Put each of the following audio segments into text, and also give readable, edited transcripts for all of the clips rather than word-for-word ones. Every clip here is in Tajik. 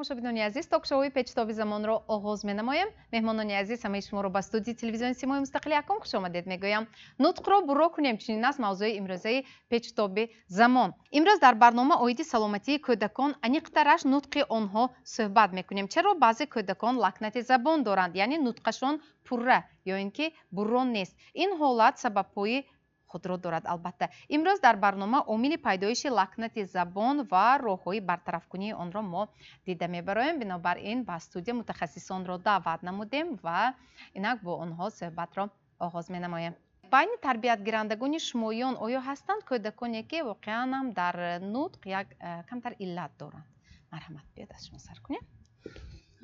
Тамошобинони азиз, ток-шоуи Печтоби замонро оғоз менамоем. Меҳмонони азиз, ҳамаи шуморо ба студияи телевизиони Симои мустақили якум хушомадед мегӯям. Нутқро бурро кунем, чунин аст мавзӯи имрӯзаи Печтоби замон. Имрӯз дар барнома оиди саломатии кӯдакон, аниқтараш нутқи онҳо суҳбат мекунем. Чаро баъзе кӯдакон лакнати забон доранд, яъне нутқашон пурра ё ин ки бурро нест? Ин ҳолат сабабҳои худро дорад албатта. Имрӯз дар барнома омили пайдоиши лакнати забон ва роҳҳои бартарафкунии онро мо дида мебароем. Бинобар ин ба студия мутахассисонро даъват намудем ва инак бо онҳо суҳбатро оғоз менамоем. Байни тарбиятгирандагони шумоён оё ҳастанд кӯдаконе, ки воқеан ҳам дар нутқ як камтар иллат доранд? Марҳамат, биёд аз шумо сар кунем.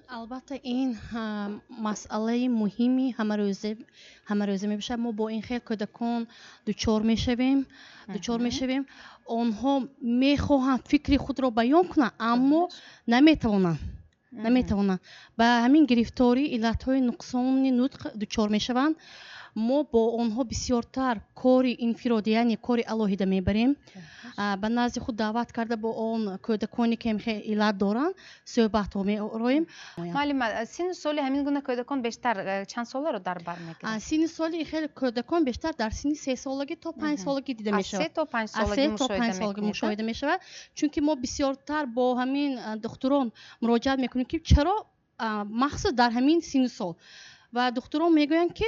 Албатта, ин масъалаи муҳими ҳамарӯза мебошад. Мо бо ин хел кӯдакон дучор мешавем. Онҳо мехоҳанд фикри худро баён кунанд, аммо наметавонанд. Ба ҳамин гирифторӣ иллатҳои нуқсони нутқ дучор мешаванд. Мо бо онҳо бисёртар кори инфиродӣ, яъне кори алоҳида мебарем. Ба назди худ даъват карда, бо он кӯдаконе ки хел иллат доранд, суҳбатҳо меороем. Муаллима, синну соли ҳамин гуна кӯдакон бештар чанд соларо дар бар мегирад? Синни соли хел кӯдакон бештар дар синни 3 солагӣ то 5 солагӣ дида мешавад. 3 то 5 солагӣ. Мушоҳида мешавад, чунки мо бисёртар бо ҳамин духтурон муроҷиат мекунем, ки чаро махсус дар ҳамин синну сол, ва духтурон мегӯянд, ки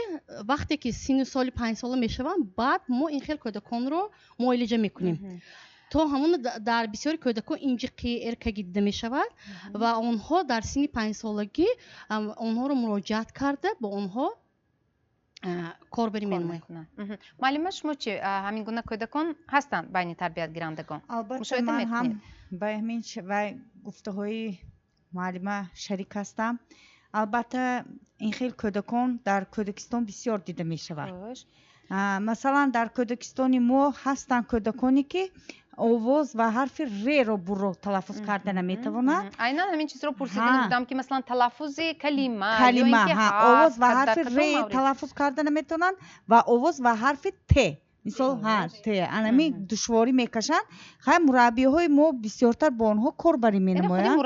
вақте ки синну соли 5 сола мешаванд, баъд мо ин хел кӯдаконро муолиҷа мекунем. То ҳамон дар бисёри кӯдакон инҷиқӣ, эркагӣ дида мешавад ва онҳо дар синни 5 солагӣ онҳоро муроҷиат карда, бо онҳо корбарӣ менамоем. Муаллима, шумо чи, ҳамин гуна кӯдакон ҳастанд байни тарбиятгирандагон? Албатта, ман ҳам ба ҳамин гуфтаҳои муаллима шарик ҳастам. Албатта, ин хел кӯдакон дар кӯдакистон бисёр дида мешавад. Масалан, дар кӯдакистони мо ҳастанд кӯдаконе, ки овоз ва ҳарфи реро бурро талаффуз карда наметавонанд. Айнан ҳамин чизро пурсида будам, ки масалан талаффузи калима. Калима, овоз ва ҳарфи ре талаффуз карда наметавонанд ва овоз ва ҳарфи т, мисол, ҳа, т, анами душворӣ мекашанд. Хай, мураббиҳои мо бисёртар бо онҳо корбарӣ менамоянд.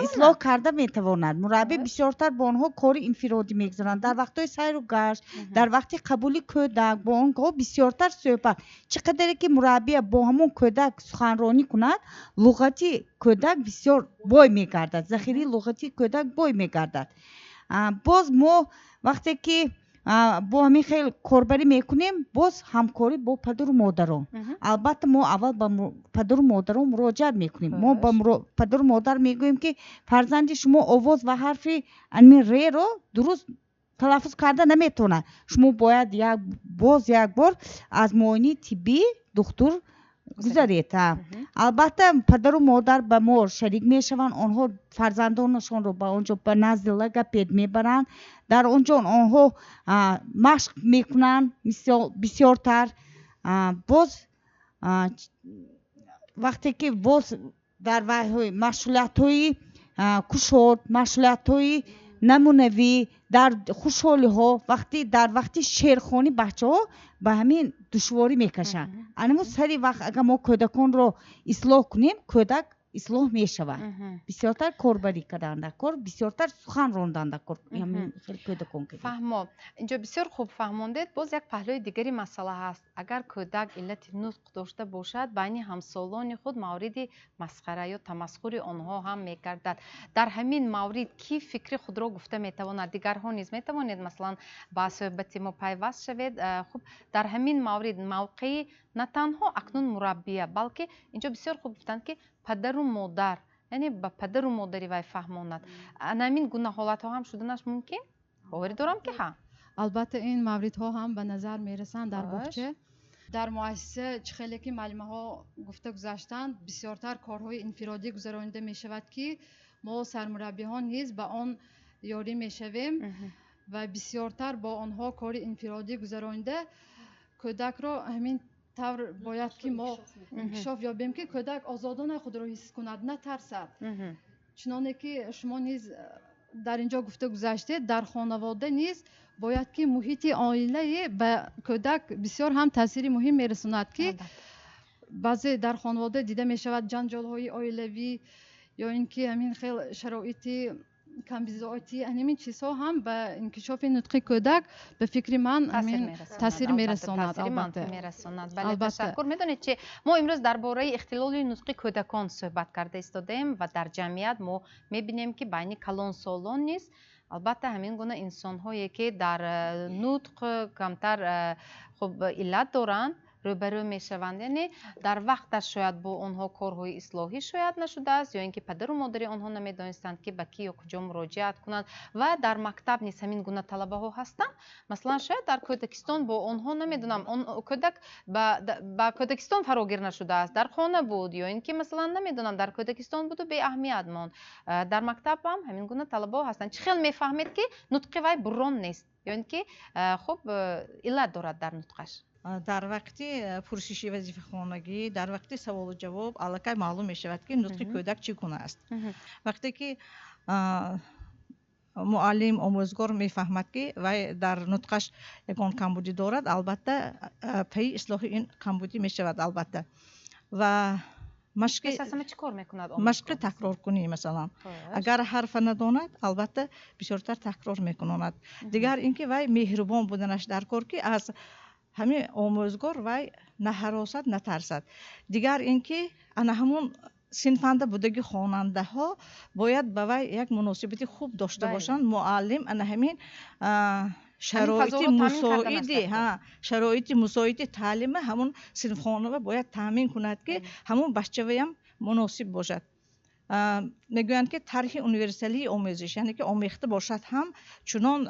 Ислоҳ карда метавонад. Мураббӣ бисёртар бо онҳо кори инфиродӣ мегузаронад дар вақтҳои сайру гашт, дар вақти қабули кӯдак бо онҳо бисёртар суҳбат. Чӣ қадаре ки мураббия бо ҳамон кӯдак суханронӣ кунад, луғати кӯдак бисёр бой мегардад, захираи луғати кӯдак бой мегардад. Боз мо вақте ки бо ҳамин хел корбарӣ мекунем, боз ҳамкорӣ бо падару модарон. Албатта, мо аввал ба падару модарон муроҷиат мекунем. Мо ба падару модар мегӯем, ки фарзанди шумо овоз ва ҳарфи ами реро дуруст талаффуз карда наметавонад. Шумо бояд як боз як бор аз муоинаи тиббӣ духтур гузаред. Албатта, падару модар ба мо шарик мешаванд. Онҳо фарзандонашонро ба он ҷо, ба назди логопед мебаранд. Дар он ҷо онҳо машқ мекунанд мисол бисёртар. Боз вақте ки боз дар вайҳои машғулиятҳои кушод, машғулиятҳои намунавӣ, дар хушҳолиҳо, вақти дар вақти шеърхонӣ бачаҳо ба ҳамин душворӣ мекашанд. Анамо сари вақт агар мо кӯдаконро ислоҳ кунем, кӯдак ислоҳ мешавад. Бисёртар корбарӣ кардан дар кор, бисёртар сухан рондан дар кор хеле кӯдакон. Фаҳмо, инҷо бисёр хуб фаҳмондед. Боз як паҳлӯи дигари масъала ҳаст. Агар кӯдак иллати нутқ дошта бошад, байни ҳамсолони худ мавриди масхара ё тамасхури онҳо ҳам мегардад. Дар ҳамин маврид кӣ фикри худро гуфта метавонад? Дигарҳо низ метавонед, масалан, ба суҳбати мо пайваст шавед. Хуб, дар ҳамин маврид мавқеи на танҳо акнун мураббия, балки инҷо бисёр хуб гуфтанд, ки падару модар, яъне ба падару модари вай фаҳмонад. Ана ҳамин гуна ҳолатҳо ҳам шуданаш мумкин, боварӣ дорам, ки ҳа. Албатта, ин мавридҳо ҳам ба назар мерасанд дар боғча, дар муассиса. Чӣ хеле ки муаллимаҳо гуфта гузаштанд, бисёртар корҳои инфиродӣ гузаронида мешавад, ки мо сармураббиҳон низ ба он ёрӣ мешавем ва бисёртар бо онҳо кори инфиродӣ гузаронида, кӯдакро ҳамин тавр бояд ки мо инкишоф ёбем, ки кӯдак озодона худро ҳис кунад, натарсад. Чуноне ки шумо низ дар ин ҷо гуфта гузаштед, дар хонавода низ бояд ки муҳити оилае ба кӯдак бисёр ҳам таъсири муҳим мерасонад, ки баъзе дар хонавода дида мешавад ҷанҷолҳои оилавӣ. ё ин ки ҳамин хел шароити камбизоатӣ, ҳамин чизҳо ҳам ба инкишофи нутқи кӯдак, ба фикри ман, ҳамин таъсир мерасонад. Албатта мерасонад. Бале, ташаккур. Медонед чи, мо имрӯз дар бораи ихтилоли нутқи кӯдакон суҳбат карда истодаем ва дар ҷамъият мо мебинем, ки байни калонсолон низ албатта ҳамин гуна инсонҳое, ки дар нутқ камтар хуб иллат доранд, рӯбарӯ мешаванд. Яъне дар вақташ шояд бо онҳо корҳои ислоҳӣ шояд нашудааст, ё ин ки падару модари онҳо намедонистанд, ки ба кӣ ё куҷо муроҷиат кунанд. Ва дар мактаб низ ҳамин гуна талабаҳо ҳастанд. Масалан, шояд дар кӯдакистон бо онҳо, намедонам, он кӯдак ба кӯдакистон фарогир нашудааст, дар хона буд, ё ин ки, масалан, намедонам, дар кӯдакистон буду беаҳамият монд. Дар мактаб ҳам ҳамин гуна талабаҳо ҳастанд. Чӣ хел мефаҳмед, ки нутқи вай буррон нест ё ин ки хуб иллат дорад дар нутқаш? Дар вақти пурсиши вазифахонагӣ, дар вақти саволу ҷавоб аллакай маълум мешавад, ки нутқи кӯдак чӣ гуна аст. Вақте ки муаллим, омӯзгор мефаҳмад, ки вай дар нутқаш ягон камбудӣ дорад, албатта, пайи ислоҳи ин камбудӣ мешавад, албатта. Ва машқи чӣ кор мекунад? Машқи такроркунӣ, масалан, агар ҳарфа надонад, албатта, бисёртар такрор мекунонад. Дигар ин ки вай меҳрубон буданаш дар кор, ки аз ҳамин омӯзгор вай наҳаросад, натарсад. Дигар ин ки ана ҳамун синфанда будаги хонандаҳо бояд ба вай як муносибати хуб дошта бошанд. Муаллим ана ҳамин шароити мусоиди, шароити мусоиди таълима ҳамун синфхонава бояд таъмин кунад, ки ҳамун бачаваям муносиб бошад. Мегӯянд, ки тарҳи универсалии омӯзиш, яъне ки омехта бошад ҳам, чунон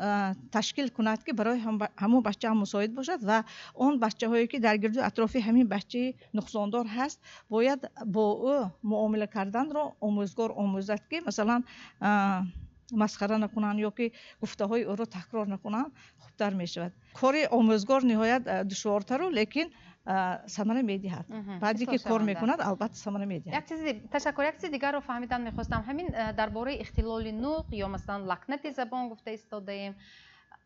ташкил кунад, ки барои ҳамон бача ҳам мусоид бошад ва он бачаҳое, ки дар гирду атрофи ҳамин бачаи нуқсондор ҳаст, бояд бо ӯ муомила карданро омӯзгор омӯзад, ки масалан масхара накунанд ё ки гуфтаҳои ӯро такрор накунанд, хубтар мешавад. Кори омӯзгор ниҳоят душвортару, лекин самара медиҳад. Баъде ки кор мекунад, албатта, самара медиҳад. Як чизи, ташаккур, як чизи дигарро фаҳмидан мехостам. Ҳамин дар бораи ихтилоли нутқ ё масалан лакнати забон гуфта истодаем.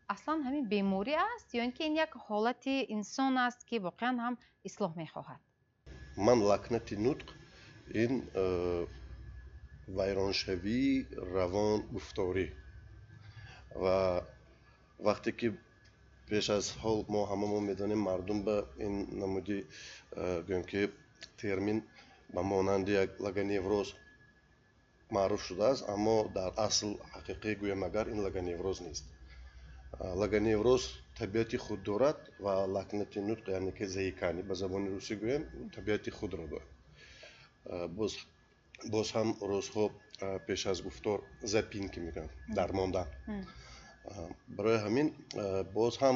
Аслан ҳамин беморӣ аст ё ин ки ин як ҳолати инсон аст, ки воқеан ҳам ислоҳ мехоҳад? Ман лакнати нутқ ин вайроншавии равон гуфторӣ. Ва вақте ки пеш аз ҳол мо ҳамамо медонем, мардум ба ин намуди, гӯем ки, термин ба монанди як логоневроз маъруф шудааст, аммо дар асл ҳақиқӣ гӯем агар, ин логоневроз нест. Логоневроз табиати худ дорад ва лакнати нутқ, яъне ки заикание ба забони русӣ гӯем, табиати худро дорад. Боз ҳам рӯзҳо пеш аз гуфтор запинки мекунанд, дармондан. Барои ҳамин боз ҳам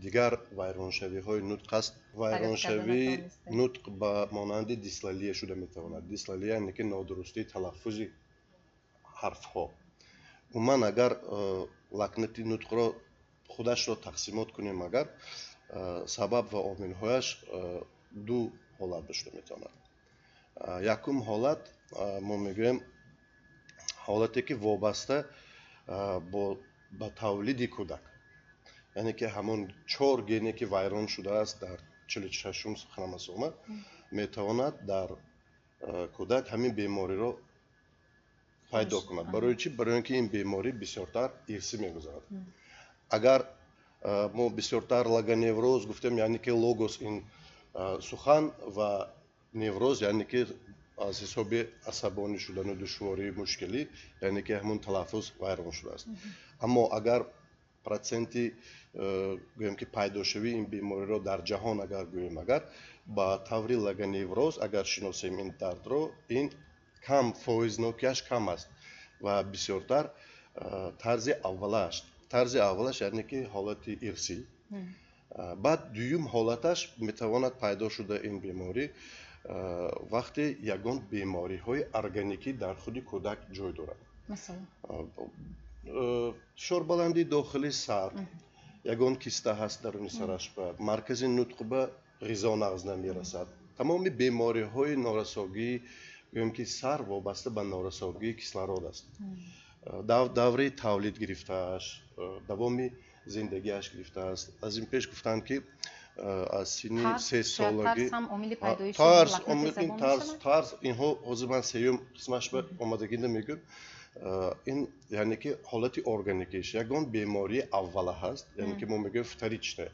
дигар вайроншавиҳои нутқ аст. Вайроншавии нутқ ба монанди дислалия шуда метавонад. Дислалия, яъне ки нодурустии талаффузи ҳарфҳо. Умуман, агар лакнати нутқро худашро тақсимот кунем агар, сабаб ва омилҳояш ду ҳолат дошта метавонад. Якум ҳолат мо мегӯем ҳолате, ки вобаста бо ба тавлиди кӯдак, яъне ки ҳамон чор гене, ки вайрон шудааст дар 46-ум хромосома, метавонад дар кӯдак ҳамин бемориро пайдо кунад. Барои чӣ? Барои он ки ин беморӣ бисёртар ирсӣ мегузарад. Агар мо бисёртар логоневроз гуфтем, яъне ки логос ин сухан ва невроз, яъне ки аз ҳисоби асабонӣ шудану душвории мушкилӣ, яъне ки ҳамон талаффуз вайрон шудааст. Аммо агар проценти, гӯем ки, пайдошавии ин бемориро дар ҷаҳон агар гӯем агар, ба таври логоневроз агар шиносем ин дардро, ин кам, фоизнокиаш кам аст ва бисёртар тарзи аввалаш, тарзи аввалаш, яъне ки ҳолати ирсӣ. Баъд дуюм ҳолаташ метавонад пайдо шуда ин беморӣ вақте ягон бемориҳои органикӣ дар худи кӯдак ҷой дорад: фишорбаландии дохили сар, ягон киста ҳаст даруни сараш, ба маркази нутқ ба ғизо нағз намерасад. Тамоми бемориҳои норасогии, гӯем ки, сар вобаста ба норасогии кислород аст. Давраи тавлид гирифтааш, давоми зиндагиаш гирифтааст. Аз ин пеш гуфтанд, ки Аз синни 3 солагӣ тарс, ин тарс, инҳо ҳозир ман сеюм қисмаш ба омадагида мегӯям. Ин яъне ки ҳолати органикиш ягон бемории аввала ҳаст, яъне ки мо мегӯем вторичная,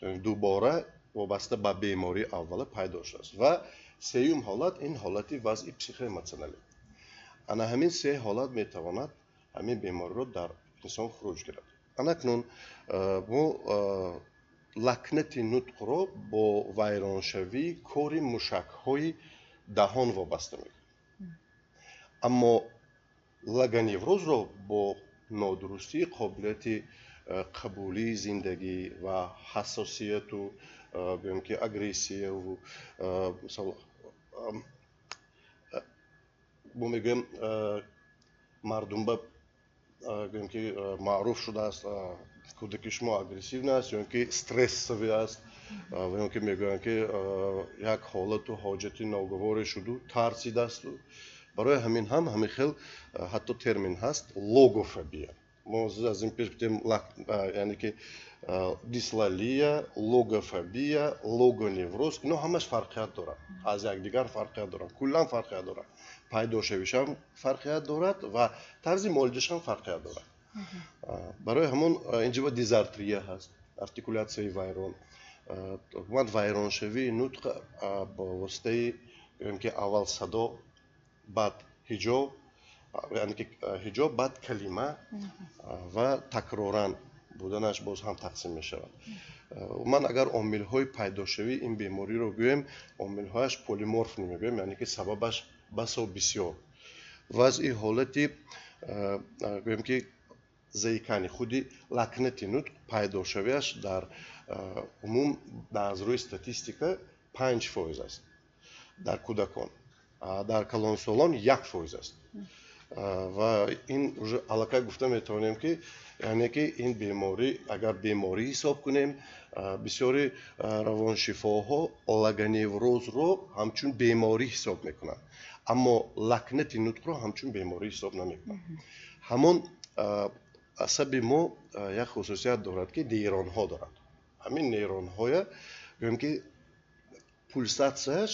дубора вобаста ба бемории аввала пайдо шудааст. Ва сеюм ҳолат ин ҳолати вазъи психоэмотсионалӣ. Ана ҳамин се ҳолат метавонад ҳамин бемориро дар инсон хуруҷ гирад. Анакнун мо лакнати нутқро бо вайроншавии кори мушакҳои даҳон вобаста мекунем, аммо логоневрозро бо нодурустии қобилияти қабулии зиндагӣ ва ҳассосияту, гӯем ки, агрессияву, мисол, мо мегӯем, мардумба, гӯем ки, маъруф шудааст: кӯдаки шумо агрессивный аст ё ки стрессовый аст, ва ё ки мегӯянд ки як ҳолату ҳоҷати ногуворе шуду тарсидасту. Барои ҳамин ҳам ҳамин хел ҳатто термин ҳаст, логофобия. Мо аз ин пеш гуфтем, яъне ки дислалия, логофобия, логоневроз, ино ҳамаш фарқият дорад, аз якдигар фарқият доранд, куллан фарқият дорад, пайдошавишам фарқият дорад ва тарзи муолиҷашам фарқият дорад. Барои ҳамон инҷо дизартрия ҳаст, артикулятсияи вайрон, умуман вайроншавии нутқ бо воситаи, гӯем ки, аввал садо, баъд ҳиҷо, яъне ки ҳиҷо, баъд калима ва такроран буданаш боз ҳам тақсим мешавад. Умуман, агар омилҳои пайдошавии ин бемориро гӯем, омилҳояш полиморфный мегӯем, яъне ки сабабаш басо бисёр. Вазъи ҳолати, гӯем ки, заикания, худи лакнати нутқ пайдошавиаш дар умум аз рӯи статистика 5% аст дар кӯдакон, дар калонсолон 1% аст. Ва ин уже аллакай гуфта метавонем, ки яъне ки ин беморӣ, агар беморӣ ҳисоб кунем, бисёри равоншифоҳо логоневрозро ҳамчун беморӣ ҳисоб мекунанд, аммо лакнати нутқро ҳамчун беморӣ ҳисоб намекунанд. Ҳамон асаби мо як хусусият дорад, ки нейронҳо дорад. Ҳамин нейронҳоя, гӯем ки, пулсатсияш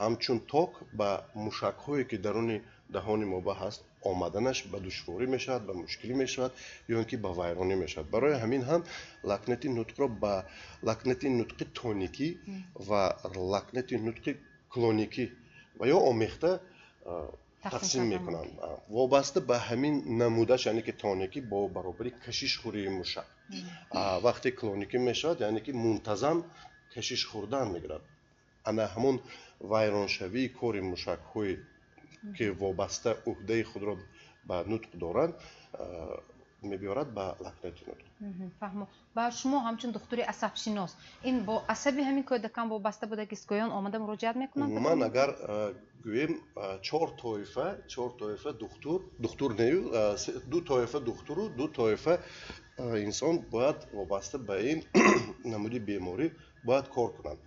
ҳамчун ток ба мушакҳое, ки даруни даҳони мо ба ҳаст, омаданаш ба душворӣ мешавад, ба мушкилӣ мешавад ё ин ки ба вайронӣ мешавад. Барои ҳамин ҳам лакнати нутқро ба лакнати нутқи тоникӣ ва лакнати нутқи клоникӣ ва ё омехта тақсим мекунанд, вобаста ба ҳамин намудаш, яъне ки тоникӣ бо баробари кашиш хӯрии мушак, вақте клоникӣ мешавад, яъне ки мунтазам кашиш хӯрдан мегирад. Ана ҳамон вайроншавии кори мушакҳое, ки вобаста ӯҳдаи худро ба нутқ доранд, мебиёрад ба лакнати нутқ. Фаҳмо. Ба шумо ҳамчун духтури асабшинос, ин бо асаби ҳамин кӯдакан вобаста буда, ки гӯён омада муроҷиат мекунанд? Умуман, агар гӯем, чор тоифа духтур, духтур нею, ду тоифа духтуру ду тоифа инсон бояд вобаста ба ин намуди беморӣ бояд кор кунанд.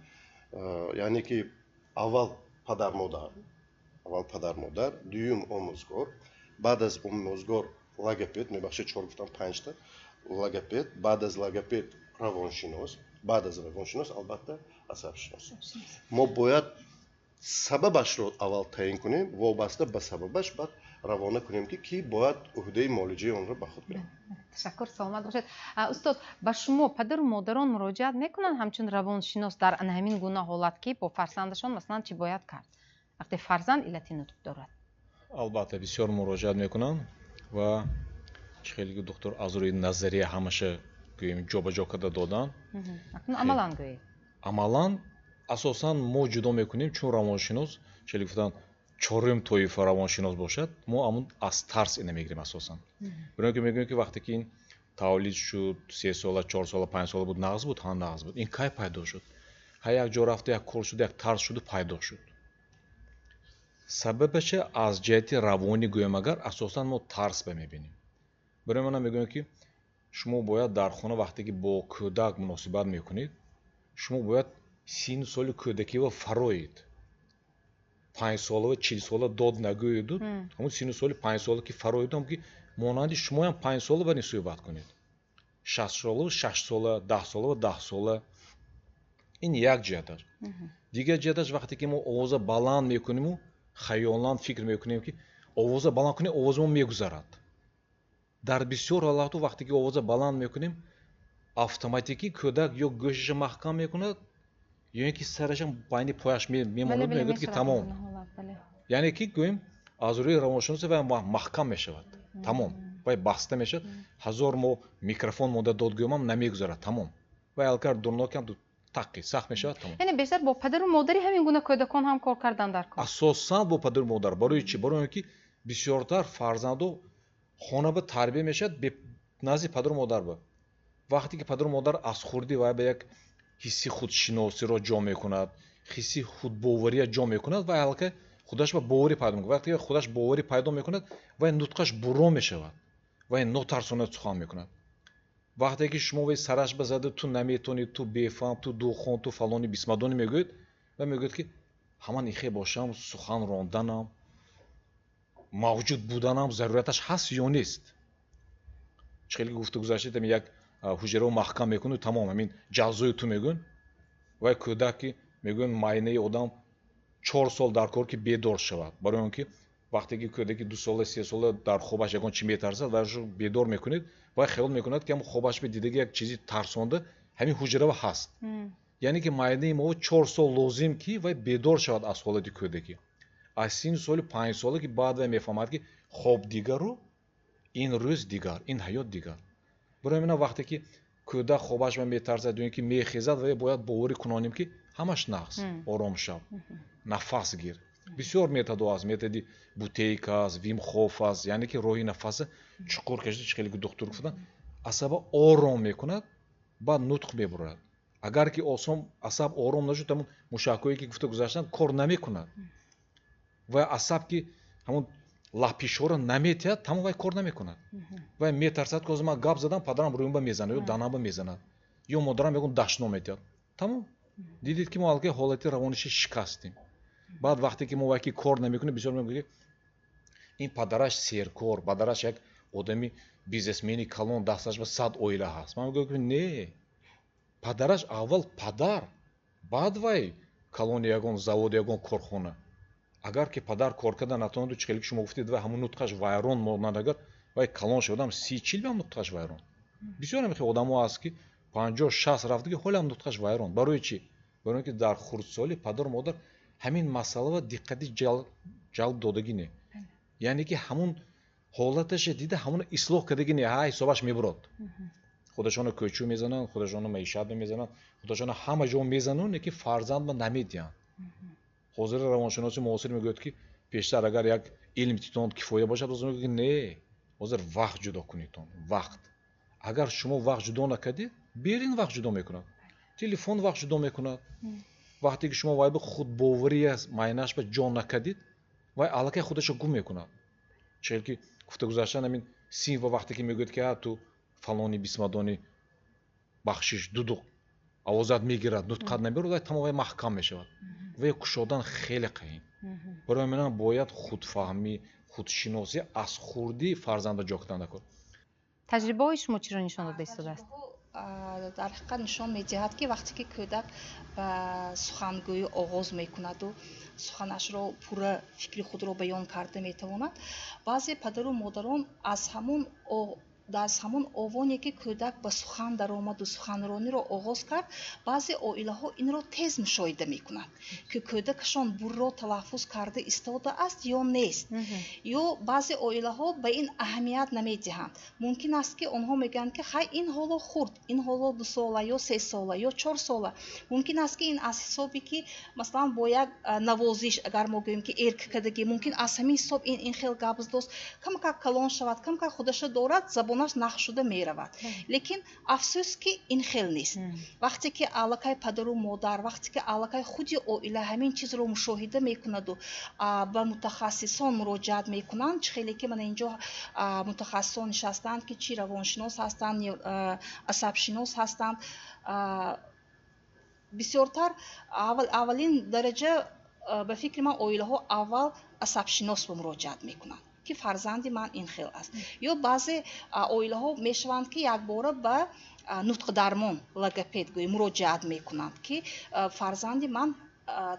Яъне ки аввал падар модар, аввал падар модар, дуюм омӯзгор, баъд аз омӯзгор логопед, мебахшед, чор гуфтам, панҷта, логопед, баъд аз логопед равоншинос, баъд аз равоншинос, албатта, асабшинос. Мо бояд сабабашро аввал таъин кунем, вобаста ба сабабаш баъд равона кунем, ки кӣ бояд ӯҳдаи муолиҷаи онро ба худ гирад. Ташаккур, саломат бошед. Устод, ба шумо падару модарон муроҷиат мекунанд ҳамчун равоншинос дар ана ҳамин гуна ҳолат, ки бо фарзандашон, масалан, чӣ бояд кард, вақте фарзанд иллати нутқ дорад? Албатта, бисёр муроҷиат мекунанд ва чӣ хеле ки доктор аз рӯи назария ҳамаша, гӯем, ҷобаҷо карда доданд. Акнун амалан гӯед. Амалан, асосан мо ҷудо мекунем, чун равоншинос, челе гуфтанд, чорум тоифа равоншинос бошад, мо амн аз тарс ина мегирем асосан. Барои ки мегӯем, ки вақте ки ин тавлид шуд, 3 сола, 4 сола, 5 сола буд, нағз буд? Ҳа, нағз буд. Ин кай пайдо шуд? Ҳа, як ҷо рафта, як кор шуд, як тарс шуду пайдо шуд. Сабабаша аз ҷиҳати равонӣ гӯем агар, асосан мо тарс ба мебинем. Барои мана мегӯем, ки шумо бояд дар хона, вақте ки бо кӯдак муносибат мекунед, шумо бояд синну соли кӯдакиро фароед, 5 солава, 40 сола дод нагӯеду, ҳамун синну соли 5 сола ки фароедам, ки монанди шумоям 5 сола ба ин суҳбат кунед, 60 солаву 6 сола, 10 солаву 10 сола. Ин як ҷиҳаташ. Дигар ҷиҳаташ, вақте ки мо овоза баланд мекуниму хаёлан фикр мекунем, ки овоза баланд кунем, овози мо мегузарад. Дар бисёр ҳолатҳо вақте ки овоза баланд мекунем, автоматикӣ кӯдак ё гӯшаша маҳкам мекунад, ё ин ки сараша байни пояш мемонад, мегӯяд, ки тамом. Яъне ки гӯем, аз рӯи равоншиносӣ вай маҳкам мешавад, тамом, вай баста мешавад. Ҳазор мо микрофон монда дод гӯямам, намегузарад, тамом. Вай алкар дурнокам таққи сахт мешавад, тамом. Яъне бештар бо падару модари ҳамин гуна кӯдакон ҳам кор кардан дар кор. Асосан бо падару модар. Барои чӣ? Барои он ки бисёртар фарзандо хона ба тарбия мешавад назди падару модар ба. Вақте ки падару модар аз хурдӣ вай ба як ҳисси худшиносиро ҷо мекунад, ҳисси худбовария ҷо мекунад, вай аллакай худаш ба боварӣ пайдо мекунад. Вақте ки худаш боварӣ пайдо мекунад, вай нутқаш бурро мешавад, вай нотарсона сухан мекунад. Вақте ки шумо вай сараш ба зада, ту наметонӣ, ту бефаҳм, ту духон, ту фалони бисмадонӣ мегӯед, вай мегӯяд, ки ҳаман ихе бошам, сухан ронданам, мавҷуд буданам зарурияташ ҳаст ё нест. Чӣ хеле гуфта гузаштед, ами як ҳуҷраро маҳкам мекуну тамом, ҳамин ҷазои ту мегӯн. Вай кӯдак ки мегӯянд, майнаи одам 4 сол дар кор, ки бедор шавад. Барои он ки вақте ки кӯдаки 2 сола, 3 сола дар хобаш ягон чӣ метарсад, вайшо бедор мекунед, вай хаёл мекунад, ки ҳам хобаш дидаги як чизи тарсонда ҳамин ҳуҷрава ҳаст. Яъне ки майнаи мо 4 сол лозим, ки вай бедор шавад аз ҳолати кӯдакӣ. Аз синни соли 5 сола ки баъд вай мефаҳмад, ки хоб дигару ин рӯз дигар, ин ҳаёт дигар. Барои ҳамина вақте ки кӯдак хобаш ба метарсад ё ин ки мехезад, вай бояд боварӣ кунонем, ки ҳамаш нағз, ором шав, нафас гир. Бисёр методҳо аст, методи Бутейка аст, Вим Хоф аст, яъне ки роҳи нафаса чуқур кашида, чӣ хеле ки духтур гуфтанд, асаба ором мекунад, баъд нутқ мебурад. Агар ки осон асаб ором нашуд, ҳамун мушакҳое ки гуфта гузаштанд, кор намекунад. Вай асаб ки ҳамун лапишҳоро наметиҳад, тамом, вай кор намекунад. Вай метарсад, ки ҳозир ман гап задам, падарам рӯимба мезанад ё данамба мезанад, ё модарам ягон дашном метиҳад, тамом. Дидед, ки мо аллакай ҳолати равониша шикастем. Баъд вақте ки мо вай ки кор намекунем, бисёр мегӯем, ин падараш серкор, падараш як одами бизнесмени калон, дасташ ба 100 оила ҳаст. Ман мегӯям, ки не, падараш аввал падар, баъд вай калони ягон завод, ягон корхона. Агар ки падар кор карда натавонаду, чӣ хеле ки шумо гуфтед, вай ҳамун нутқаш вайрон монад, агар вай калон шудам, 30-40 ҳам нутқаш вайрон. Бисёр ҳам хел одамо ҳаст, ки 50-60 рафтаги, ҳоле ҳам нутқаш вайрон. Барои чӣ? Барои он ки дар хурдсолӣ падару модар ҳамин масъаларо диққати ҷалб додагӣ не, яъне ки ҳамун ҳолаташа дида, ҳамуно ислоҳ кардагӣ не. Ҳа, ҳисобаш мебурод, худашонро кӯчӯ мезананд, худашонро маишат мезананд, худашонро ҳама ҷо мезананд, лекин фарзандба намедиҳанд. Ҳозири равоншиноси муосир мегӯяд, ки пештар агар як илм титон кифоя бошад, ҳозир мегӯяд, ки не, ҳозир вақт ҷудо кунедтон. Вақт, агар шумо вақт ҷудо накардед, берин вақт ҷудо мекунад, телефон вақт ҷудо мекунад. Вақте ки шумо вай ба худбоварӣ майнаш ба ҷо накардед, вай аллакай худашро гум мекунад. Чӣ ки гуфта гузаштан, ҳамин синфа вақте ки мегӯяд, ки ту фалони бисмадони, бахшиш, дудуқ овозат мегирад, нутқат намебарад, вай тамом, вай маҳкам мешавад, вай кушодан хеле қаҳин. Барои ҳаминам бояд худфаҳмӣ, худшиносӣ аз хурдӣ фарзанда ҷо кардан накор. Таҷрибаҳои шумо чиро нишон дода истодааст? Дар ҳақиқат нишон медиҳад, ки вақте ки кӯдак ба сухангӯӣ оғоз мекунаду суханашро пурра, фикри худро баён карда метавонад, баъзе падару модарон аз ҳамон овоне, ки кӯдак ба сухан даромаду суханрониро оғоз кард, баъзе оилаҳо инро тез мушоҳида мекунанд, ки кӯдакашон бурро талаффуз карда истодааст ё нест. Ё баъзе оилаҳо ба ин аҳамият намедиҳанд. Мумкин аст, ки онҳо мегӯянд, ки хай, ин ҳоло хурд, ин ҳоло 2 сола ё 3 сола ё 4 сола. Мумкин аст, ки ин аз ҳисобе, ки масалан бо як навозиш, агар мо гӯем, ки эрк кардагӣ, мумкин аз ҳамин ҳисоб ин хел гап задост. Камакак калон шавад, камакак худаша дорад, забонаш нағз шуда меравад. Лекин афсӯс, ки ин хел нест. Вақте ки аллакай падару модар, вақте ки аллакай худи оила ҳамин чизро мушоҳида мекунаду ба мутахассисон муроҷиат мекунанд, чӣ хеле ки мана инҷо мутахассисон нишастанд, ки чӣ равоншинос ҳастанд, асабшинос ҳастанд, бисёртар аввалин дараҷа, ба фикри ман, оилаҳо аввал асабшинос ба муроҷиат мекунанд. ки фарзанди ман ин хел аст. Ё баъзе оилаҳо мешаванд, ки якбора ба нутқдармон, логопед гӯй, муроҷиат мекунанд, ки фарзанди ман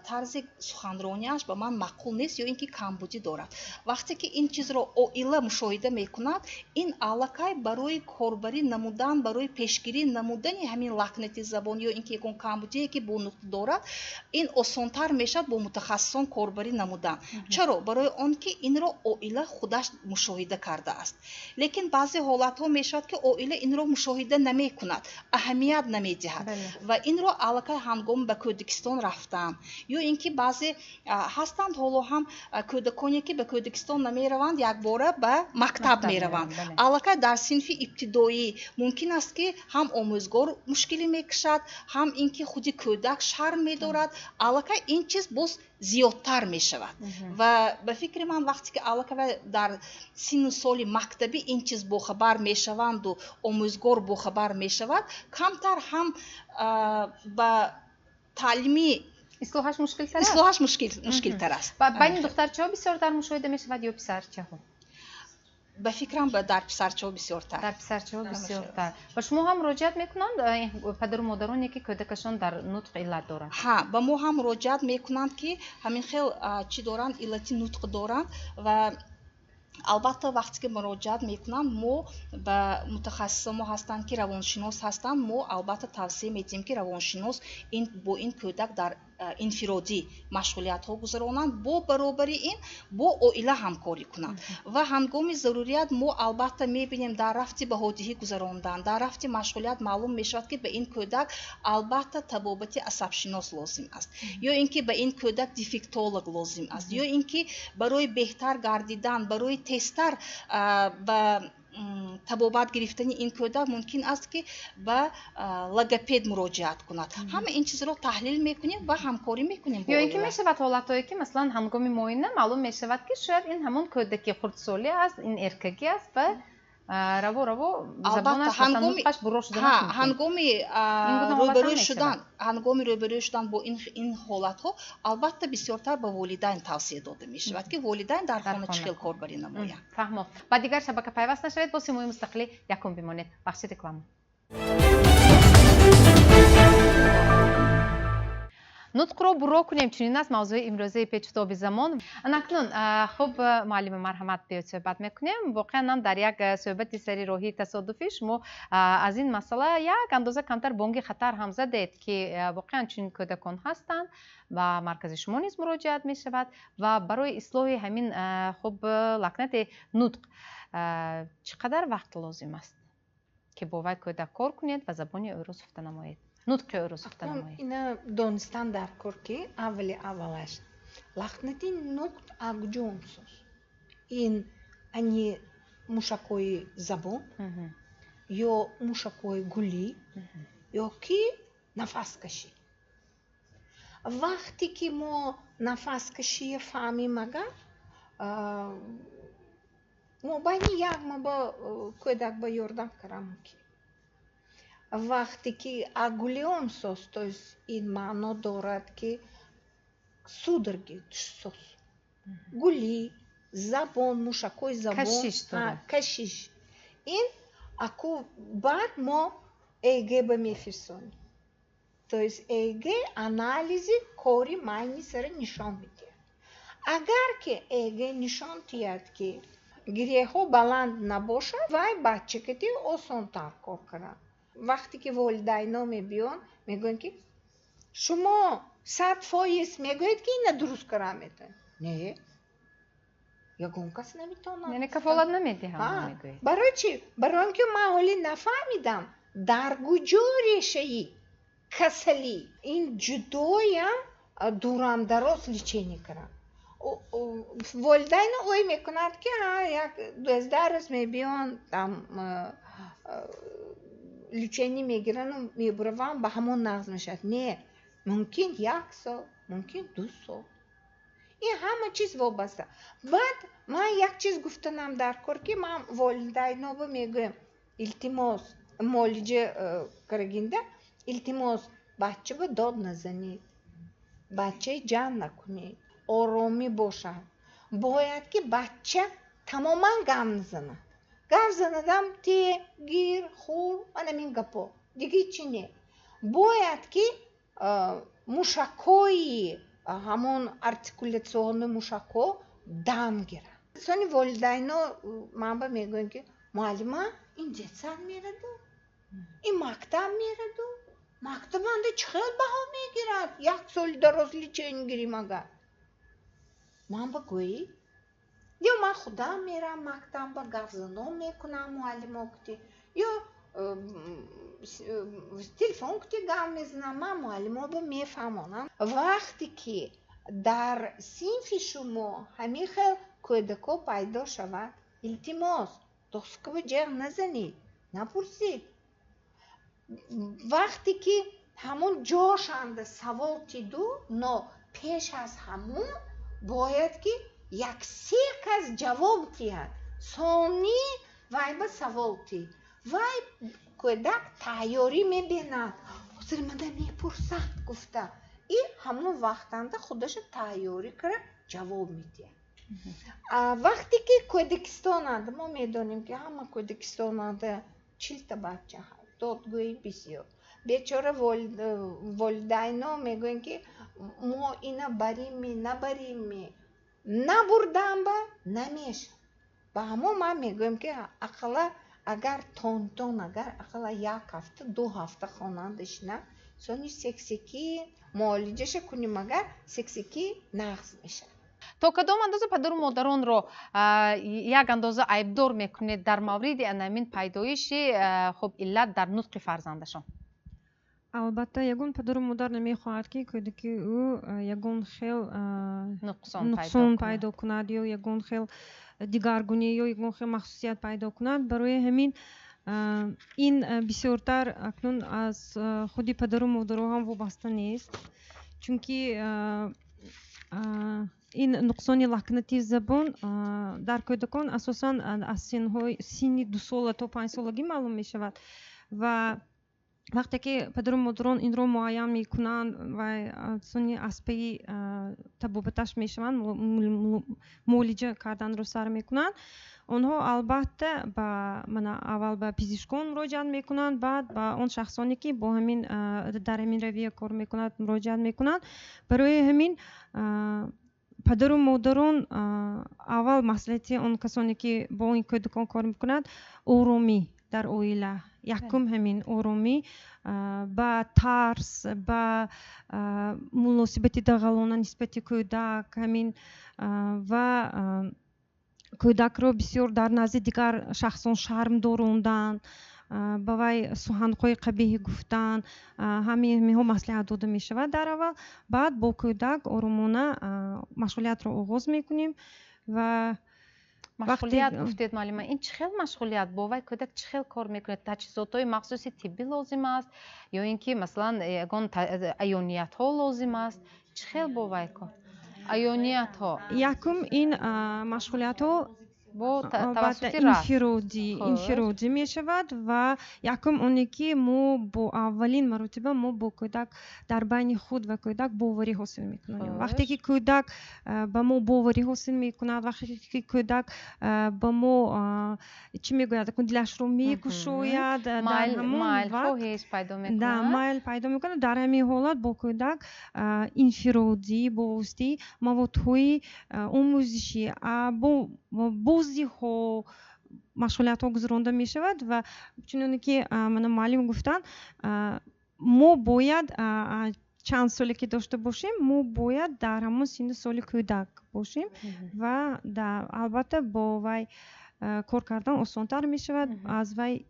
тарзи суханронияш ба ман маъқул нест ё ин ки камбудӣ дорад. Вақте ки ин чизро оила мушоҳида мекунад, ин аллакай барои корбарӣ намудан, барои пешгирӣ намудани ҳамин лакнати забон ё ин ки ягон камбудие, ки бо нутқ дорад, ин осонтар мешавад бо мутахассисон корбарӣ намудан. Чаро? Барои он ки инро оила худаш мушоҳида кардааст. Лекин баъзе ҳолатҳо мешавад, ки оила инро мушоҳида намекунад, аҳамият намедиҳад ва инро аллакай ҳангоми ба кӯдакистон рафтан, ё ин ки баъзе ҳастанд ҳоло ҳам кӯдаконе, ки ба кӯдакистон намераванд, якбора ба мактаб мераванд. Аллакай дар синфи ибтидоӣ мумкин аст, ки ҳам омӯзгор мушкилӣ мекашад, ҳам ин ки худи кӯдак шарм медорад. Аллакай ин чиз боз зиёдтар мешавад. Ва ба фикри ман, вақте ки аллакай дар синну соли мактабӣ ин чиз бохабар мешаванду омӯзгор бохабар мешавад, камтар ҳам ба таълимӣ ислоҳаш мушкилтар аст. Ислоҳаш мушкилтар аст. Байни духтарчаҳо бисёртар мушоҳида мешавад ё писарчаҳо? Ба фикрам, дар писарчаҳо бисёртар. Дар писарчаҳо бисёртар. Ба шумо ҳам муроҷиат мекунанд падару модароне, ки кӯдакашон дар нутқ иллат доранд? Ҳа, ба мо ҳам муроҷиат мекунанд, ки ҳамин хел чӣ доранд, иллати нутқ доранд. Ва албатта, вақте ки муроҷиат мекунанд, мо ба мутахассисон мо ҳастанд, ки равоншинос ҳастанд, мо албатта тавсия медиҳем, ки равоншинос бо ин кӯдак дар инфиродӣ машғулиятҳо гузаронанд, бо баробари ин бо оила ҳамкорӣ кунанд. Ва ҳангоми зарурият мо албатта мебинем, дар рафти баҳодиҳӣ гузарондан, дар рафти машғулият маълум мешавад, ки ба ин кӯдак албатта табобати асабшинос лозим аст, ё ин ки ба ин кӯдак дефектолог лозим аст, ё ин ки барои беҳтар гардидан, барои тезтар ба табобат гирифтани ин кӯдак мумкин аст, ки ба логопед муроҷиат кунад. Ҳама ин чизро таҳлил мекунем ва ҳамкорӣ мекунем. Ё ин ки мешавад ҳолатҳое, ки масалан ҳангоми муоина маълум мешавад, ки шояд ин ҳамон кӯдаки хурдсолӣ аст, ин эркагӣ аст ва раво раво забонаш, нутқаш буро шуданаш мумкин. Ҳангоми рӯбарӯ шудан бо ин ҳолатҳо албатта бисёртар ба волидайн тавсия дода мешавад, ки волидайн дар хона чӣ хел корбарӣ намоянд. Фаҳмо. Ба дигар шабака пайваст нашавед, бо Симои мустақилӣ якум бимонед. Бахши реклама. Нутқро буро кунем, чунин аст мавзӯи имрӯзаи Печутоби замон. Анакнун, хуб, муаллима, марҳамат, биёед, суҳбат мекунем. Воқеан ҳам дар як суҳбати сари роҳии тасодуфӣ шумо аз ин масъала як андоза камтар бонги хатар ҳам задед, ки воқеан чунин кӯдакон ҳастанд, ба маркази шумо низ муроҷиат мешавад ва барои ислоҳи ҳамин, хуб, лакнати нутқ чӣ қадар вақт лозим аст, ки бо вай кӯдак кор кунед ва забони ӯро суфта намоед, нутқи ӯро суфта намоед? Ина донистан дар кор, ки аввали аввалаш лахнати нутқ акҷон соз ин ани мушакҳои забон ё мушакҳои гулӣ ё ки нафаскашӣ. Вақте ки мо нафаскашия фаҳмем, агар мо байни як моҳ ба кӯдак ба ёрдам кардан мумкин. Вақте ки а гулион соз, то есть ин маъно дорад, ки судороги соз, гулӣ, забон, мушакҳои забон кашиш, ин аку баъд мо ЭЭГ ба мефирсонем, то есть ЭЭГ анализи кори майни сара нишон медиҳад. Агар ки ЭЭГ нишон диҳад, ки гиряҳо баланд набошад, вай бачакати осонтар кор кардан. Вақте ки волидайно мебиёнд, мегӯянд, ки шумо 100% мегӯед, ки ина дуруст кардан метавонед. Не, ягон кас наметавонад. Яъне кафолат намедиҳам. Барои чӣ? Барои он ки ман ҳоле нафаҳмидам, дар куҷо решаи касалӣ. Ин ҷудоям дурамдароз лечение кардан. Волидайно ой мекунад, ки як 12 рӯз мебиёнд, там лечение мегирану мебураванд, ба ҳамон нағз мешавад. Не, мумкин як сол, мумкин 2 сол. Ин ҳама чиз вобаста. Баъд ман як чиз гуфтанам дар кор, ки ман волидайноба мегӯям: илтимос, муолиҷа карагинда, илтимос, бачаба дод назанед, бачаи ҷамъ накунед, оромӣ бошад. Бояд ки бача Тамоман гап назанад. Гап занадам те, гир, хур, анамин гапо. Диги чӣ не. Бояд ки мушакҳои ҳамон артикуляционный мушакҳо дам гиранд. Сони волидайно манба мегӯянд, ки муаллима, ин детсад мераду, ин мактаб мераду, мактабанда чӣ хел баҳо мегирад? Як соли дароз лечение гирим агар. Ман ба гӯӣ, ё ман худам мерам мактабба, гапзанон мекунам муаллимо кути, ё телефон кути гап мезанам, ман муаллимоба мефаҳмонам. Вақте ки дар синфи шумо ҳамин хел кӯдако пайдо шавад, илтимос, доскаба ҷеғ назанед, напурсед. Вақте ки ҳамун ҷошанда савол тиду, но пеш аз ҳамун бояд ки як се кас ҷавоб диҳад, сони вай ба савол тид. Вай кӯдак тайёрӣ мебинад, ҳозир мана мепурсад гуфта, и ҳамун вақтанда худаша тайёрӣ кара ҷавоб медиҳад. Вақте ки кӯдакистонанд, мо медонем, ки ҳама кӯдакистонанда 40-та бача ҳаст, додгӯӣ бисёр. Бечора волидайно мегӯянд, ки мо ина баримми, набаримми. Набурдамба намешавад. Ба ҳамон ман мегӯям, ки ақалла агар тонтон, агар ақалла як ҳафта, 2 ҳафта хонанда шинад, сони сексекӣ муолиҷаша кунем, агар сексекӣ нағз мешавад. То кадом андоза падару модаронро як андоза айбдор мекунед дар мавриди анамин пайдоиши хуб иллат дар нутқи фарзандашон? Албатта, ягон падару модар намехоҳад, ки кӯдаки ӯ ягон хел нуқсон пайдо кунад ё ягон хел дигаргунӣ ё ягон хел махсусият пайдо кунад. Барои ҳамин ин бисёртар акнун аз худи падару модаро ҳам вобаста нест, чунки ин нуқсони лакнати забон дар кӯдакон асосан аз синни 2 сола то 5-солагӣ маълум мешавад. Ва вақте ки падару модарон инро муайян мекунанд ва сони аз пайи табобаташ мешаванд, муолиҷа карданро сар мекунанд, онҳо албатта ба мана аввал ба пизишкон муроҷиат мекунанд, баъд ба он шахсоне, ки бо ҳамин дар ҳамин равия кор мекунад, муроҷиат мекунанд. Барои ҳамин падару модарон аввал маслиҳати он касоне, ки бо ин кӯдакон кор мекунанд, оромӣ дар оила якум, ҳамин оромӣ, ба тарс, ба муносибати дағалона нисбати кӯдак, ҳамин ва кӯдакро бисёр дар назди дигар шахсон шарм дорондан, ба вай суханҳои қабеҳӣ гуфтан, ҳаминҳо маслиҳат дода мешавад дар аввал. Баъд бо кӯдак оромона машғулиятро оғоз мекунем ва Машғулият гуфтед, муаллима, ин чӣ хел машғулият? Бо вай кӯдак чӣ хел кор мекунед? Таҷҳизотҳои махсуси тиббӣ лозим аст ё ин ки масалан ягон аёниятҳо лозим аст? Чӣ хел бо вай кор, аёниятҳо? Якум, ин машғулиятҳо бо тавассути инфиродӣ мешавад. Ва якум оне, ки мо бо аввалин маротиба мо бо кӯдак дар байни худ ва кӯдак боварӣ ҳосил мекунем. Вақте ки кӯдак ба мо боварӣ ҳосил мекунад, вақте ки кӯдак ба мо чӣ мегӯяд, дилашро мекушояд, майл пайдо мекунад, дар ҳамин ҳолат бо кӯдак инфиродӣ бо воситаи маводҳои омӯзишӣ, бо бозиҳо машғулиятҳо гузаронда мешавад. Ва чуноне ки мана муаллим гуфтанд, мо бояд чанд соле ки дошта бошем, мо бояд дар ҳамон синну соли кӯдак бошем ва албатта бо вай кор кардан осонтар мешавад, аз вай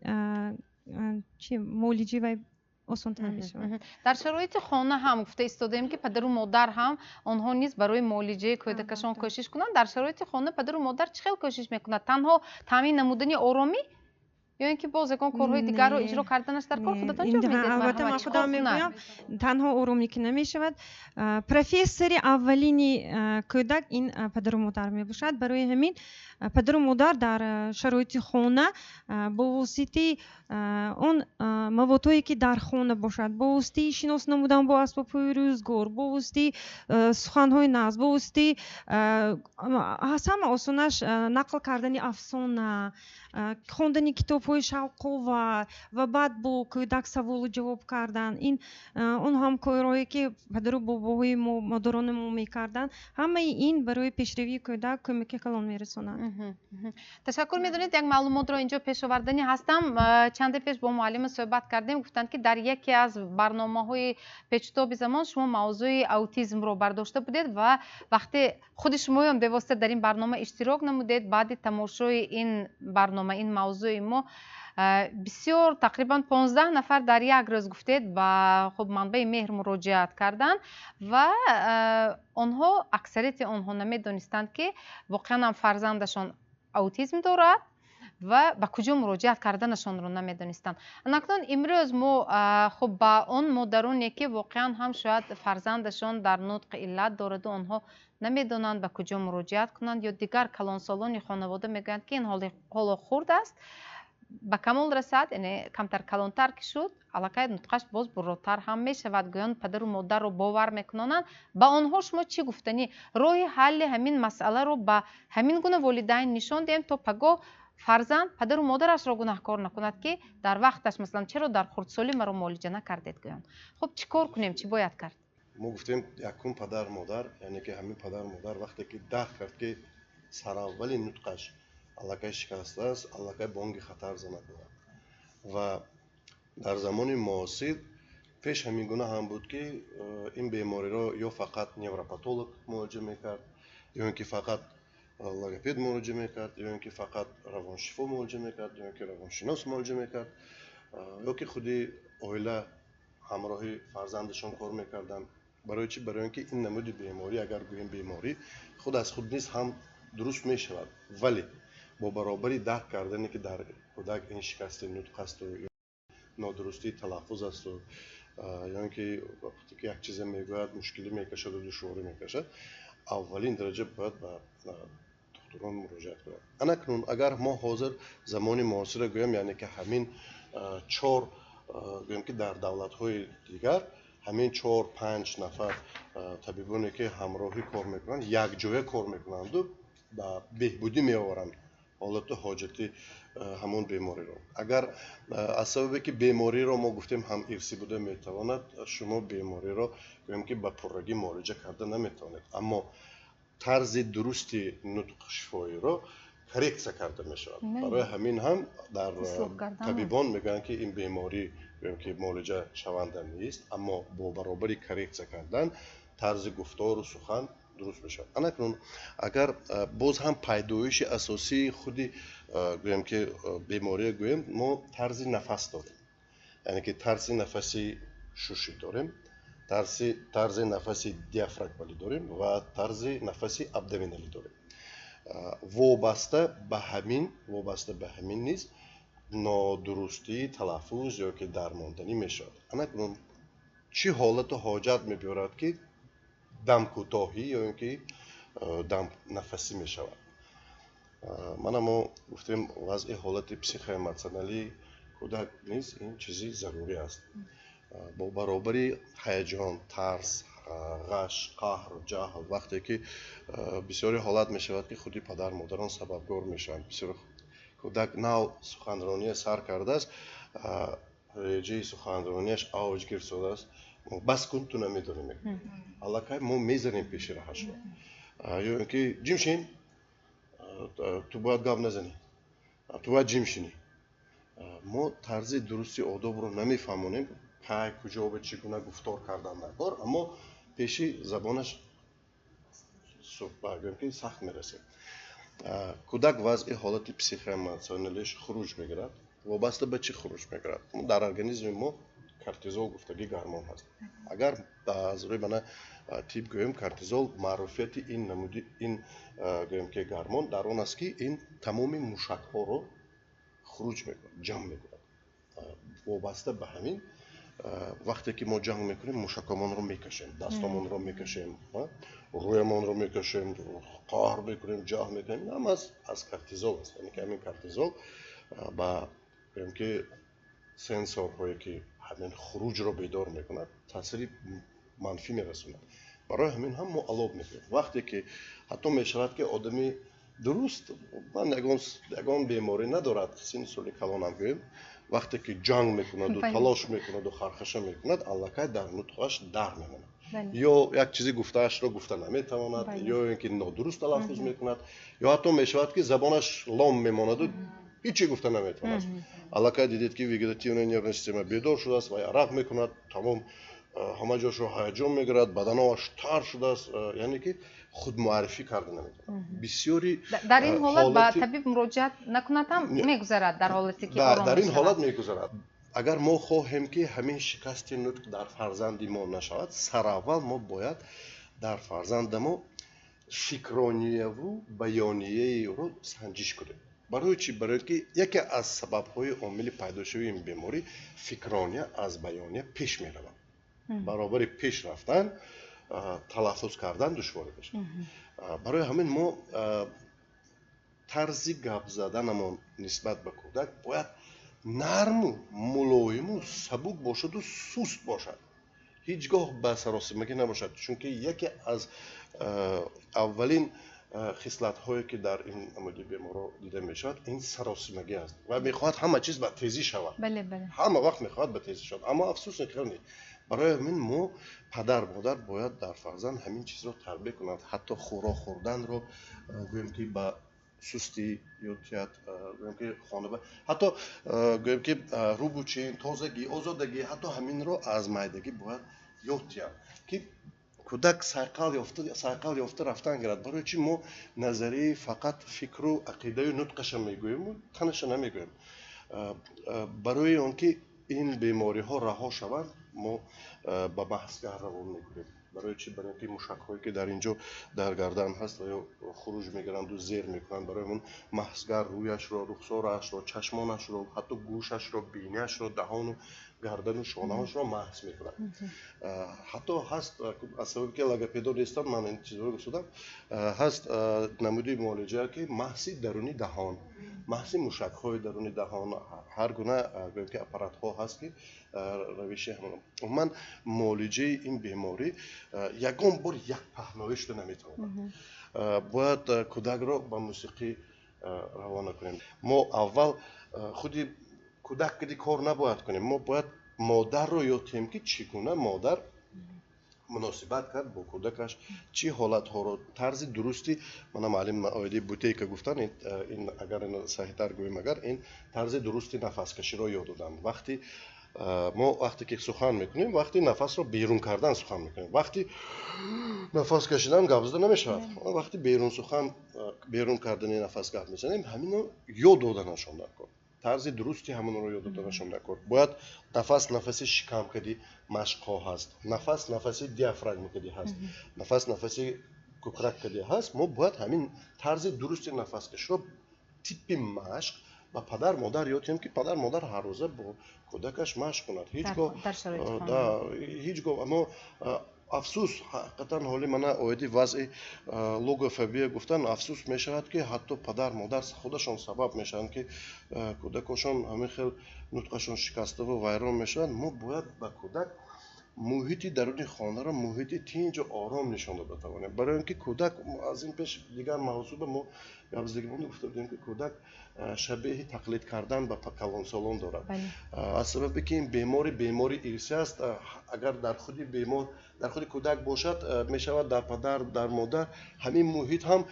чи муолиҷаи вай осонтар мешавад. Дар шароити хона ҳам гуфта истодаем, ки падару модар ҳам онҳо низ барои муолиҷаи кӯдакашон кӯшиш кунанд. Дар шароити хона падару модар чӣ хел кӯшиш мекунад? Танҳо таъмин намудани оромӣ? Ё ин ки боз ягон корҳои дигарро иҷро карданаш дар кор, худатон ҷавоб медиҳед? Албатта, ман худам мегӯям, танҳо оромӣ ки намешавад. Профессори аввалини кӯдак ин падару модар мебошад. Барои ҳамин падару модар дар шароити хона бо воситаи он маводҳое ки дар хона бошад, бо воситаи шинос намудан бо асбобҳои рӯзгор, бо воситаи суханҳои нағз, бо воситаи аз ҳама осонаш нақл кардани афсона, хондани китобҳои шавқовар ва баъд бо кӯдак саволу ҷавоб кардан, ин он ҳам корҳое ки падару бобоҳои мо, модарони мо мекарданд, ҳамаи ин барои пешравии кӯдак кӯмаки калон мерасонад. Ташаккур. Медонед, як маълумотро инҷо пеш оварданӣ ҳастам. Чанде пеш бо муаллима суҳбат кардем, гуфтанд, ки дар яке аз барномаҳои печутоби замон шумо мавзӯи аутизмро бардошта будед ва вақте худи шумоём бевосита дар ин барнома иштирок намудед, баъди тамошои ин барнома, ин мавзӯи мо, бисёр, тақрибан 15 нафар дар як рӯз, гуфтед, ба хуб манбаи меҳр муроҷиат карданд ва онҳо, аксарияти онҳо намедонистанд, ки воқеан ҳам фарзандашон аутизм дорад ва ба куҷо муроҷиат карданашонро намедонистанд. Анакнун имрӯз мо хуб ба он модароне, ки воқеан ҳам шояд фарзандашон дар нутқ иллат дораду онҳо намедонанд ба куҷо муроҷиат кунанд, ё дигар калонсолони хонавода мегӯянд, ки ин ҳоло хурд аст, ба камол расад, яъне камтар калонтар ки шуд, аллакай нутқаш боз бурротар ҳам мешавад, гӯён падару модарро бовар мекунонанд. Ба онҳо шумо чӣ гуфтанӣ? Роҳи ҳалли ҳамин масъаларо ба ҳамин гуна волидайн нишон диҳем, то пагоҳ фарзанд падару модарашро гунаҳкор накунад, ки дар вақташ, масалан, чаро дар хурдсолӣ маро муолиҷа накардед, гӯянд. Хуб, чӣ кор кунем, чӣ бояд кард? Мо гуфтем, якум падар модар, яъне ки ҳамин падар модар вақте ки дарк кард, ки сараввали нутқаш аллакай шикастааст, аллакай бонги хатар занад дорад. Ва дар замони муосир пеш ҳамин гуна ҳам буд, ки ин бемориро ё фақат невропатолог муолиҷа мекард, ё ин ки фақат логопед муолиҷа мекард, ё ин ки фақат равоншифо муолиҷа мекард, ё ин ки равоншинос муолиҷа мекард, ё ки худи оила ҳамроҳи фарзандашон кор мекарданд. Барои чӣ? Барои ин ки ин намуди беморӣ, агар гӯем беморӣ, худ аз худ низ ҳам дуруст мешавад, вале бо баробари дарк кардане, ки дар кӯдак ин шикасти нутқ асту нодурустии талаффуз асту ё ин ки вақте ки як чизе мегӯяд, мушкилӣ мекашаду душворӣ мекашад, аввалин дараҷа бояд ба духтурон муроҷиат кунад. Анакнун агар мо ҳозир замони муосира гӯем, яъне ки ҳамин чор, гӯем ки дар давлатҳои дигар ҳамин чор панҷ нафар табибоне, ки ҳамроҳӣ кор мекунанд, якҷоя кор мекунанду ба беҳбудӣ меоваранд ҳолату ҳоҷати ҳамон бемориро. Агар аз сабабе ки бемориро мо гуфтем ҳам ирсӣ буда метавонад, шумо бемориро гӯем ки ба пуррагӣ муолиҷа карда наметавонед, аммо тарзи дурусти нутқшифоиро коррексия карда мешавад. Барои ҳамин ҳам дар табибон мегӯянд, ки ин беморӣ гӯем ки муолиҷа шаванда нест, аммо бо баробари коррексия кардан тарзи гуфтору сухан дуруст мешавад. Анакнун агар боз ҳам пайдоиши асосии худи гӯем ки бемория гӯем, мо тарзи нафас дорем, яъне ки тарзи нафаси шушӣ дорем, тарзи нафаси диафрагмалӣ дорем ва тарзи нафаси абдоминалӣ дорем. Вобаста ба ҳамин низ нодурустии талаффуз ё ки дармонданӣ мешавад. Анакнун чӣ ҳолату ҳоҷат мебиёрад, ки дамкӯтоҳӣ ё ин ки дамнафасӣ мешавад? Мана, мо гуфтем, вазъи ҳолати психоэмотсионалии кӯдак низ ин чизи зарурӣ аст. Бо баробари ҳаяҷон, тарс, ғаш, қаҳр, ҷаҳл, вақте ки бисёри ҳолат мешавад, ки худи падар модарон сабабгор мешаванд. Бисёр кӯдак нав суханрония сар кардааст, реҷаи суханронияш авҷ гирифтааст: «Бас кун, ту намедонӣ», мегӯяд. Аллакай мо мезанем пеши раҳашро, ё ин ки «Ҷимшин, ту бояд гап назанӣ, ту бояд ҷим шинӣ». Мо тарзи дурусти одобро намефаҳмонем, кай, куҷо ва чӣ гуна гуфтор кардан дар кор, аммо пеши забонаш гӯем ки сахт мерасем. Кӯдак вазъи ҳолати психоэмотсионалиш хуруҷ мегирад. Вобаста ба чӣ хуруҷ мегирад? Дар организми мо кортизол гуфтагӣ гормон ҳаст. Агар аз рӯи мана тиб гӯем, кортизол, маъруфияти ин намуди ин гӯем ки гормон дар он аст, ки ин тамоми мушакҳоро хуруҷ мекунад. хуруҷ мекунад, ҷамъ мекунад. Вобаста ба ҳамин вақте ки мо ҷанг мекунем, мушакҳомонро мекашем, дастомонро мекашем, рӯямонро мекашем, қаҳр мекунем, ҷаҳл мекунем. Ин ҳама аз кортизол аст. Яъне ки ҳамин кортизол ба гӯем ки сенсорҳое ки ҳамин хуруҷро бедор мекунад, таъсири манфӣ мерасонад. Барои ҳамин ҳам мо алоб мекунем. Вақте ки ҳатто мешавад ки одами дуруст ман ягон беморӣ надорад, синни соли калонам гӯем, вақте ки ҷанг мекунаду талош мекунаду хархаша мекунад, аллакай дар нутқаш дар мемонад, ё як чизи гуфтаашро гуфта наметавонад, ё ин ки нодуруст талаффуз мекунад, ё ҳатто мешавад ки забонаш лом мемонаду ҳечи гуфта наметавонад. Аллакай дидед ки вегетативная нервная система бедор шудааст ва арақ мекунад, тамом ҳама ҷошро ҳаяҷон мегирад, баданоаш тар шудааст, яъне ки худмуаррифӣ карда наметавонад. Бисёри дар ин ҳолат ба табиб муроҷиат накунад ҳам мегузарад, дар ҳолате ки ором дар ин ҳолат мегузарад. Агар мо хоҳем ки ҳамин шикасти нутқ дар фарзанди мо нашавад, сараввал мо бояд дар фарзандамо фикронияву баёнияеро санҷиш кунем. Барои чӣ? Барои ки яке аз сабабҳои омили пайдошавии ин беморӣ фикрония аз баёния пеш меравад. Баробари пеш рафтан талаффуз кардан душворӣ мешавад. Барои ҳамин мо тарзи гап заданамон нисбат ба кӯдак бояд нарму мулоиму сабук бошаду суст бошад, ҳеҷ гоҳ ба саросимагӣ набошад. Чунки яке аз аввалин хислатҳое ки дар ин намуди беморҳо дида мешавад, ин саросимагӣ аст ва мехоҳад ҳама чиз ба тезӣ шавад, ҳама вақт мехоҳад ба тезӣ шавад, аммо афсӯс не. Барои ҳамин мо падар модар бояд дар фарзанд ҳамин чизро тарбия кунад, ҳатто хӯрок хӯрданро гӯем ки ба сустӣ ёд диҳад, гӯем ки хона ҳатто гӯем ки рӯбучин, тозагӣ, озодагӣ, ҳатто ҳаминро аз майдагӣ бояд ёд диҳад ки кӯдак сайқал ёфта рафтан гирад. Барои чӣ мо назарияи фақат фикру ақидаю нутқаша мегӯему танаша намегӯем? Барои он ки ин бемориҳо раҳо шаванд, мо ба маҳзгар равон мекунем. Барои чӣ? Барои ки мушакҳое ки дар ин ҷо дар гардан ҳаст ва ё хуруҷ мегиранду зер мекунанд, барои он маҳзгар рӯяшро, рухсораашро, чашмонашро, ҳатто гӯшашро, биниашро, даҳону гардану шонаашро маҳз мекунад. Ҳатто ҳаст, аз сабаби ки логопедо нестам, ман ин чизҳоро гуфтам, ҳаст намуди муолиҷа ки маҳзи даруни даҳон, маҳзи мушакҳои даруни даҳон, ҳар гуна гӯем ки аппаратҳо ҳаст ки равиши ҳамон. Умуман муолиҷаи ин беморӣ ягон бор як паҳновӣ шуда наметавонад. Бояд кӯдакро ба мусиқӣ равона кунем. Мо аввал худи кӯдак киди кор набояд кунем, мо бояд модарро ёд диҳем ки чӣ гуна модар муносибат кард бо кӯдакаш, чӣ ҳолатҳоро, тарзи дурусти, мана муаллим оиди бутейка гуфтан, ин агар саҳиҳтар гӯем, агар ин тарзи дурусти нафаскаширо ёд додан. Вақти мо вақте ки сухан мекунем, вақти нафасро берун кардан сухан мекунем, вақти нафас кашидан гап зада намешавад. Вақти берун сухан, берун кардани нафас гап мезанем, ҳамино ёд доданашон дар кор, тарзи дурусти ҳамонро ёд доданашон дар кор. Бояд нафас нафаси шикам кади машқҳо ҳаст, нафас нафаси диафрагма кади ҳаст, нафас нафаси кукрак кади ҳаст. Мо бояд ҳамин тарзи дурусти нафаскаширо типи машқ ба падар модар ёд диҳем ки падар модар ҳар рӯза бо кӯдакаш машқ кунад. Ҳеҷ гоҳ аммо афсӯс, ҳақиқатан ҳоли мана оиди вазъи логофобия гуфтан, афсӯс мешавад ки ҳатто падар модар худашон сабаб мешаванд ки кӯдакошон ҳамин хел нутқашон шикаставу вайрон мешаванд. Мо бояд ба кӯдак муҳити даруни хонаро муҳити тинҷу ором нишон дода тавонем. Барои он ки кӯдак аз ин пеш дигар мавзӯъ мо гапзадагимон гуфта будем ки кӯдак шабеҳи тақлид кардан ба калонсолон дорад. Аз сабабе ки ин бемори бемори ирсӣ аст, агар дар худи бемор, дар худи кӯдак бошад, мешавад дар падар, дар модар. Ҳамин муҳит ҳам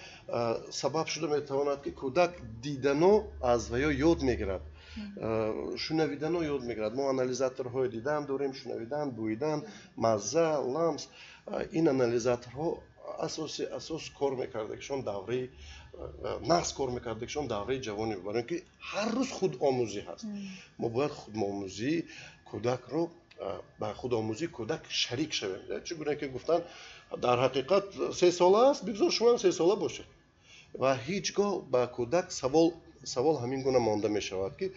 сабаб шуда метавонад ки кӯдак дидано аз ваё ёд мегирад, шунавидано ёд мегирад. Мо анализаторҳои дидан дорем, шунавидан, бӯидан, мазза, ламс. Ин анализаторҳо асоси асос кор мекардагишон давраи нағз кор мекардагишон давраи ҷавонӣ, барои ки ҳар рӯз худомӯзӣ ҳаст. Мо бояд худомӯзии кӯдакро ба худомӯзии кӯдак шарик шавем. Чӣ гуна ки гуфтанд, дар ҳақиқат 3 сола аст, бигзор шумо ҳам 3 сола бошед. Ва ҳеҷ гоҳ ба кӯдак савол Савол ҳамин гуна монда мешавад, ки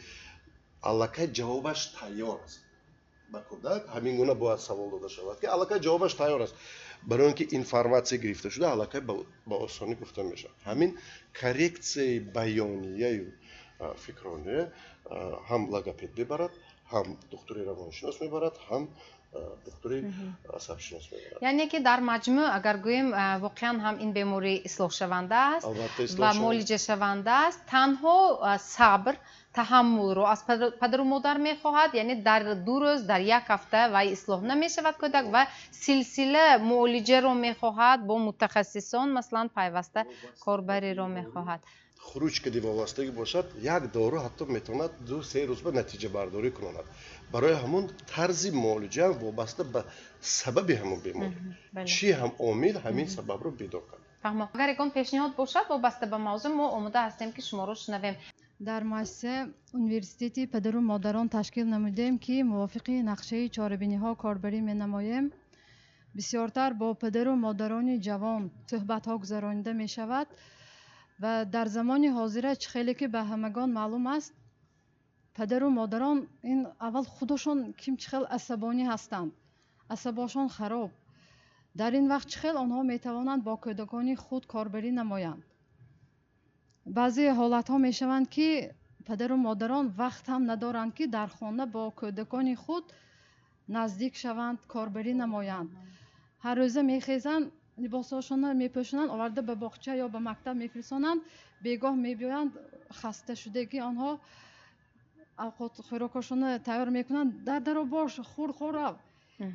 аллакай ҷавобаш тайёр аст. Ба кӯдак ҳамин гуна бояд савол дода шавад, ки аллакай ҷавобаш тайёр аст. Барои он ки информатсия гирифта шуда, аллакай ба осонӣ гуфта мешавад. Ҳамин коррексияи баёнияю фикрония ҳам логопед мебарад, ҳам духтури равоншинос мебарад, ҳам духтури асабшинос мебарад. Яъне ки дар маҷмӯъ агар гӯем, воқеан ҳам ин беморӣ ислоҳшаванда аст ва муолиҷашаванда аст. Танҳо сабр, таҳаммулро аз падару модар мехоҳад, яъне дар 2 рӯз, дар як ҳафта вай ислоҳ намешавад кӯдак ва силсила муолиҷаро мехоҳад бо мутахассисон, масалан пайваста корбариро мехоҳад. Хуруҷ ки вобастагӣ бошад, як дору ҳатто метавонад 2-3 рӯз ба натиҷабардорӣ кунонад. Барои ҳамун тарзи муолиҷа вобаста ба сабаби ҳамун беморӣ, чӣ ҳам омил ҳамин сабабро бедор кард. Фаҳмо. Агар ягон пешниҳод бошад вобаста ба мавзӯъ, мо омода ҳастем ки шуморо шунавем. Дар муассиса университети падару модарон ташкил намудем, ки мувофиқи нақшаи чорабиниҳо корбарӣ менамоем. Бисёртар бо падару модарони ҷавон суҳбатҳо гузаронида мешавад ва дар замони ҳозира чӣ хеле ки ба ҳамагон маълум аст, падару модарон ин аввал худашон ким чӣ хел асабонӣ ҳастанд, асабошон хароб. Дар ин вақт чӣ хел онҳо метавонанд бо кӯдакони худ корбарӣ намоянд. Баъзе ҳолатҳо мешаванд, ки падару модарон вақт ҳам надоранд, ки дар хона бо кӯдакони худ наздик шаванд, корбарӣ намоянд. Ҳар рӯза мехезанд, либосҳошонро мепӯшонанд, оварда ба боғча ё ба мактаб мефирсонанд, бегоҳ мебиёянд хаста шудагӣ, онҳо авқот хӯрокҳошонро тайёр мекунанд, дар даро бош, хур хӯрав.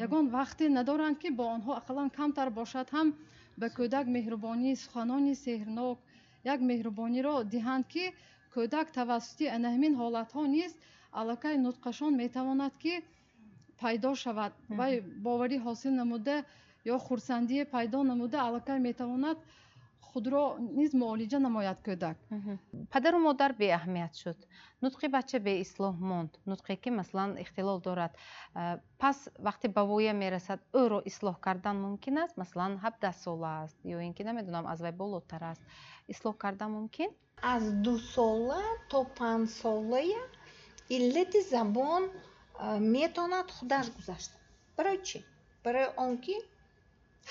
Ягон вақте надоранд, ки бо онҳо ақаллан камтар бошад ҳам ба кӯдак меҳрубонӣ, суханони сеҳрнок, як меҳрубониро диҳанд, ки кӯдак тавассути ана ҳамин ҳолатҳо низ аллакай нутқашон метавонад ки пайдо шавад. Вай боварӣ ҳосил намуда ё хурсандие пайдо намуда аллакай метавонад худро низ муолиҷа намояд кӯдак. Падару модар беаҳамият шуд, нутқи бача беислоҳ монд, нутқе ки масалан ихтилол дорад. Пас вақте ба воя мерасад, ӯро ислоҳ кардан мумкин аст? Масалан 17 сола аст ё ин ки намедонам аз вай болотар аст, ислоҳ кардан мумкин? Аз 2 сола то 5 солая иллати забон метавонад худаш гузашта. Барои чӣ? Барои он ки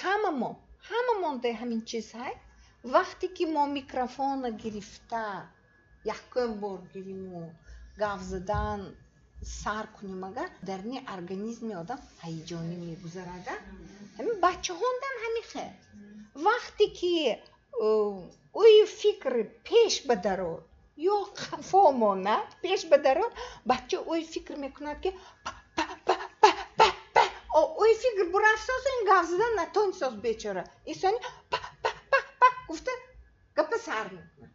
ҳама мондаи ҳамин чиз ҳай. Вақте ки мо микрофонро гирифта якум бор гириму гап задан сар кунем, агар дарни организми одам ҳаяҷонӣ мегузарад. Ҳамин бачаҳондам ҳамин хел. Вақте ки ӯи фикр пеш ба дарод ё хафо монад, пеш ба дарод, бача ӯи фикр мекунад, ки па па па па па па, ӯи фикр бурафсоз, ин гап задан натонисоз бечора. Инсони па па па па гуфта гапа сар мекунад.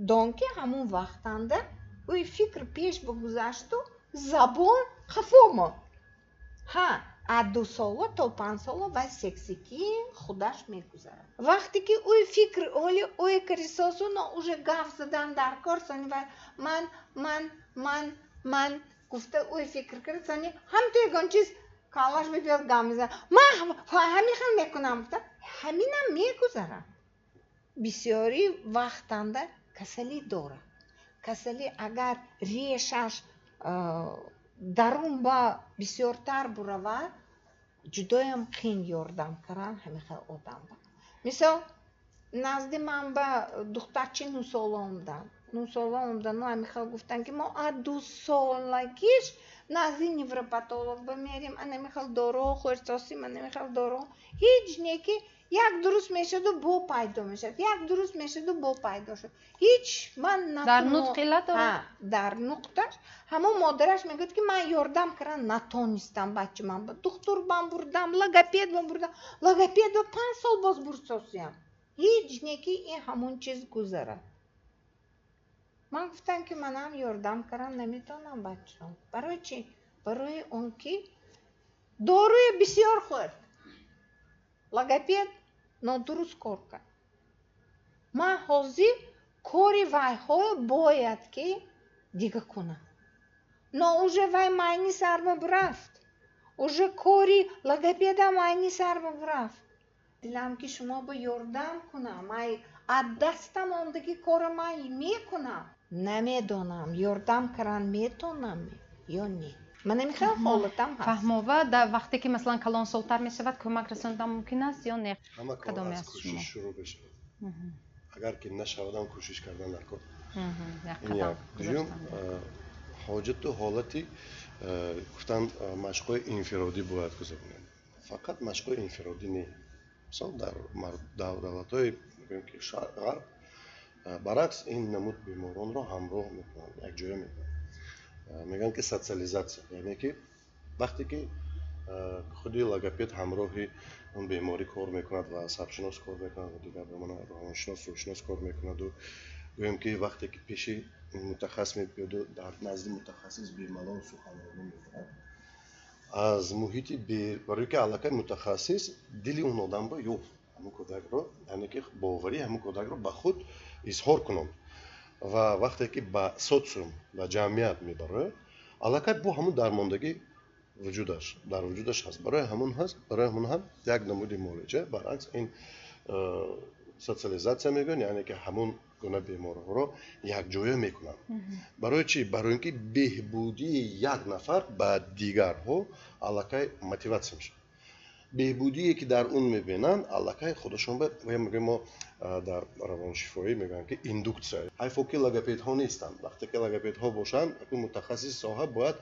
Дон ки ҳамун вақтанда ӯи фикр пеш бигузашту забон хафо монд. Ҳа, аз 2 сола то 5 сола вай сексикӣ худаш мегузарад. Вақте ки ӯи фикр оли ӯи карисосу, но уже гап задан дар кор, сони вай ман ман ман ман гуфта ӯи фикр кард, сони ҳамту ягон чиз каллаш мебиёд, гап мезанад, ман ҳамин хел мекунам гуфта, ҳаминам мегузарад. Бисёри вақтанда касалӣ дорад. Касалӣ агар решаш дарун ба бисёртар буравад, ҷудоям қин ёрдам кардан ҳамин хел одамба. Мисол, назди ман ба духтарчи 9 сола омаданд. 9 сола омадану ҳамин хел гуфтанд, ки мо аз 2 солагиш назди невропатолог ба мерем, ана ҳамин хел доруҳо хӯрсосим, ана ҳамин хел доруҳо. Ҳеҷ не ки як дуруст мешаду бо пайдо мешавад, як дуруст мешаду бо пайдо шуд. Ҳеҷ ман дар нутқ иллат дорад? Ҳа, дар нуқташ. Ҳамон модараш мегӯяд, ки ман ёрдам кардан натонистам бачаман. Духтур бам бурдам, логопед бам бурдам, логопед ба 5 сол боз бурсосиям. Ҳеҷ не ки ин ҳамон чиз гузарад. Ман гуфтам, ки манам ёрдам кардан наметавонам бачам. Барои чӣ? Барои он ки доруи бисёр хӯрд. Логопед нодуруст кор кард. Ман ҳозир кори вайҳое бояд ки дига кунам. Но уже вай майни сарма бурафт. Уже кори логопеда майни сарма бурафт. Дилам ки шумо ба ёрдам кунам, ай аз дастам омдагӣ кора ман мекунам. Намедонам, ёрдам кардан метонам ё не. Ман ҳамин ҳолатам ҳаст. Фаҳмо, ва дар вақте ки масалан калонсолтар мешавад, кӯмак расондан мумкин аст ё не? Ҳама кор аз кӯшиш шурӯъ мешавад. Агар ки нашавадам, кӯшиш кардан дар кор. Ин як. Дуюм, ҳоҷату ҳолати гуфтан, машқҳои инфиродӣ бояд гузаронем. Фақат машқҳои инфиродӣ не. Мисол, дар давлатҳои, мегӯем ки ғарб, баръакс, ин намуд беморонро ҳамроҳ мекунанд, якҷоя мекунанд. Мегӯянд ки социализация, яъне ки вақте ки худи логопед ҳамроҳи он беморӣ кор мекунад ва асабшинос кор мекунад ва дигар равоншинос, рӯҳшинос кор мекунаду, гӯем ки вақте ки пеши мутахассис мебиёду дар назди мутахассис бемалол суханронӣ мекунад, аз муҳити, барои ки аллакай мутахассис дили он одамро ёфт, ҳамун кӯдакро, яъне ки боварии ҳамун кӯдакро ба худ изҳор кунанд, ва вақте ки ба социум, ба ҷамъият мебарояд, аллакай бо ҳамун дармондагӣ вуҷудаш дар вуҷудаш ҳаст. Барои ҳамун ҳаст, барои ҳамун ҳам як намуди муолиҷа, баръакс, ин социализация мегӯянд, яъне ки ҳамун гуна беморҳоро якҷоя мекунанд. Барои чӣ? Барои ин ки беҳбудии як нафар ба дигарҳо аллакай мотиватсия мешавад. Беҳбудие ки дар он мебинанд, аллакай худашон ба, мегӯем мо дар равоншифоӣ мегӯянд ки индукция. Ҳайфо ки логопедҳо нестанд. Вақте ки логопедҳо бошанд, мутахассиси соҳа бояд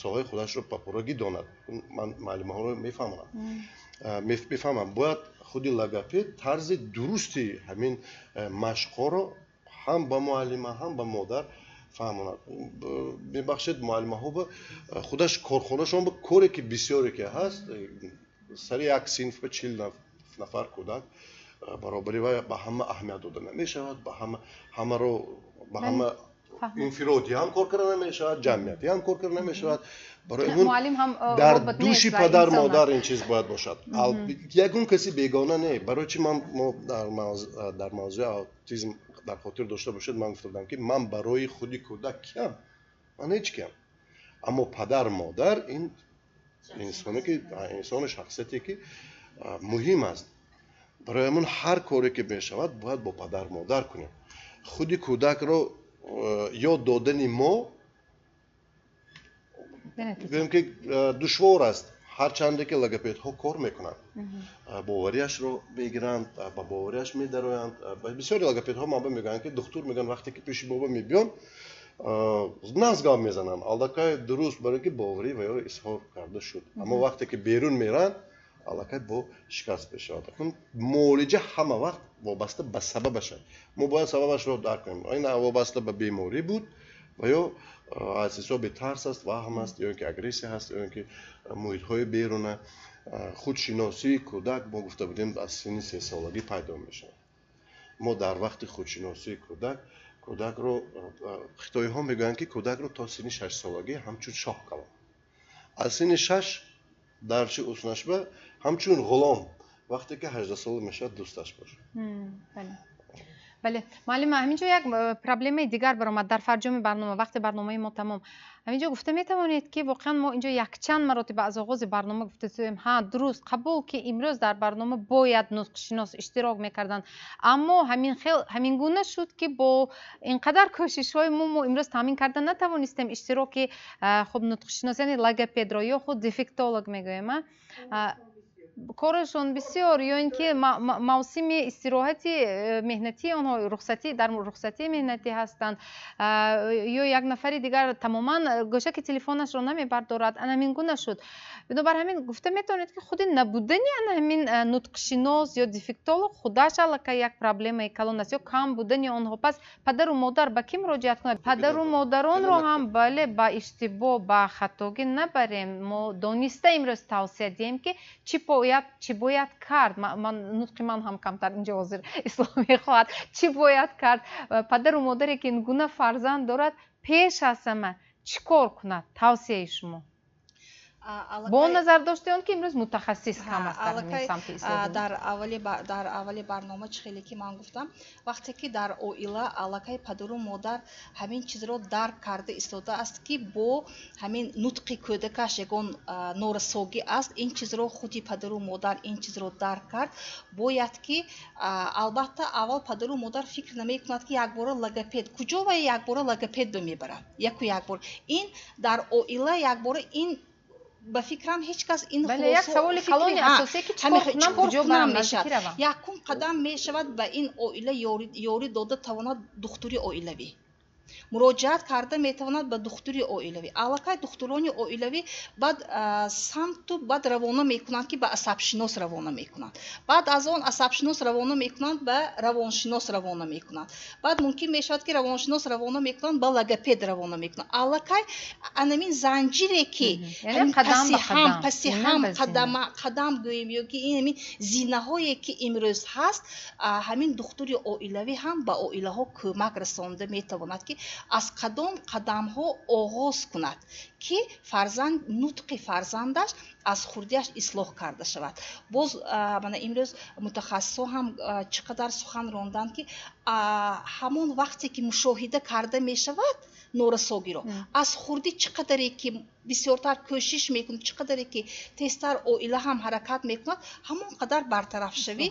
соҳаи худашро ба пуррагӣ донад. Ман муаллимаҳоро мефаҳмам. Бояд худи логопед тарзи дурусти ҳамин машқҳоро ҳам ба муаллима, ҳам ба модар фаҳмонад. Мебахшед, муаллимаҳо ба худаш корхонашон ба коре ки бисёре ки ҳаст, сари як синф ба 40 нафар кӯдак баробари вай ба ҳама аҳамият дода намешавад, ба ҳама, ҳамаро ба ҳама инфиродӣ ҳам кор карда намешавад, ҷамъиятӣ ҳам кор карда намешавад. Барои дар дӯши падар модар ин чиз бояд бошад, ягон каси бегона не. Барои чи ман мо дар мавзӯи аутизм дар хотир дошта бошед, ман гуфта будам ки ман барои худи кӯдак киям? Ман ҳеҷ киям, аммо падар модар ин инсоне ки инсони шахсияте ки муҳим аст. Барои ҳамон ҳар коре ки мешавад, бояд бо падар модар кунем. Худи кӯдакро ёд додани мо, гӯем ки душвор аст, ҳарчанде ки логопедҳо кор мекунанд, бовариашро мегиранд, ба бовариаш медароянд. Бисёри логопедҳо манба мегӯянд ки духтур, мегӯянд, вақте ки пеши боба мебиён, нағз гап мезанам, аллакай дуруст, барои ки боварӣ ва ё изҳор карда шуд. Аммо вақте ки берун меранд, аллакай бо шикаст мешавад. Муолиҷа ҳама вақт вобаста ба сабабаш аст. Мо бояд сабабашро дарк кунем. Ин вобаста ба беморӣ буд ва ё аз ҳисоби тарс аст, ваҳм аст, ё ин ки агрессия ҳаст, ё ин ки муҳитҳои беруна. Худшиносии кӯдак, мо гуфта будем, аз синни 3-солагӣ пайдо мешавад. Мо дар вақти худшиносии кӯдак, кӯдакро, хитоиҳо мегӯянд ки кӯдакро то синни 6-солагӣ ҳамчун шоҳ калон, аз синни 6 дарчи уснашба ҳамчун ғулом, вақте ки 18-сола мешавад, дӯсташ бошад. Бале, муаллима, ҳамин ҷо як проблемаи дигар баромад дар фарҷоми барнома, вақти барномаи мо тамом. Ҳамин ҷо гуфта метавонед ки воқеан мо инҷо якчанд маротиба аз оғози барнома гуфта шудем, ҳа, дуруст, қабул, ки имрӯз дар барнома бояд нутқшинос иштирок мекарданд, аммо ҳамин хел, ҳамин гуна шуд ки бо ин қадар кӯшишҳои мо имрӯз таъмин карда натавонистем иштироки хуб нутқшинос, яъне логопедро ё худ дефектолог мегӯем, корашон бисёр, ё ин ки мавсими истироҳати меҳнатии онҳо, рухсатӣ, дар рухсатии меҳнатӣ ҳастанд, ё як нафари дигар тамоман гӯшаки телефонашро намебардорад. Ана ҳамин гуна шуд. Бинобар ҳамин гуфта метавонед ки худи набудани ана ҳамин нутқшинос ё дефектолог худаш аллакай як проблемаи калон аст ё кам будани онҳо. Пас падару модар ба кӣ муроҷиат кунад? Падару модаронро ҳам, бале, ба иштибоҳ, ба хатогӣ набарем. Мо дониста имрӯз тавсия диҳем ки чӣ бояд кард. Ман нутқи ман ҳам камтар инҷо ҳозир ислоҳ мехоҳад. Чӣ бояд кард падару модаре ки ин гуна фарзанд дорад? Пеш аз ҳама чӣ кор кунад, тавсияи шумо? Бо назар дошти он ки имрӯз мутахассис кам аст дар ҳамин самти ислоҳ. Дар аввали барнома чӣ хеле ки ман гуфтам, вақте ки дар оила аллакай падару модар ҳамин чизро дарк карда истодааст, ки бо ҳамин нутқи кӯдакаш ягон норасогӣ аст, ин чизро худи падару модар ин чизро дарк кард, бояд ки албатта аввал падару модар фикр намекунад, ки якбора логопед куҷо ва якбора логопед мебарад, яку якбор ин дар оила якбора ин ба фикрам ҳеҷ кас ин як саволи калони асосие ки чӣ кор кунам, мешавад. Якум қадам мешавад ба ин оила ёрӣ дода тавонад духтури оилавӣ, муроҷиат карда метавонад ба духтури оилавӣ. Аллакай духтурони оилавӣ баъд самту баъд равона мекунанд, ки ба асабшинос равона мекунанд, баъд аз он асабшинос равона мекунанд, ба равоншинос равона мекунанд, баъд мумкин мешавад, ки равоншинос равона мекунанд, ба логопед равона мекунанд. Аллакай анамин занҷире, ки паси ҳам қадам гӯем ё ки ин ҳамин зинаҳое, ки имрӯз ҳаст, ҳамин духтури оилавӣ ҳам ба оилаҳо кӯмак расонда метавонад, ки аз кадом қадамҳо оғоз кунад, ки фарзанд нутқи фарзандаш аз хурдиаш ислоҳ карда шавад. Боз мана имрӯз мутахассисҳо ҳам чӣ қадар сухан ронданд, ки ҳамон вақте ки мушоҳида карда мешавад норасогиро аз хурдӣ, чӣ қадаре ки бисёртар кӯшиш мекунад, чӣ қадаре ки тезтар оила ҳам ҳаракат мекунад, ҳамон қадар бартарафшавӣ,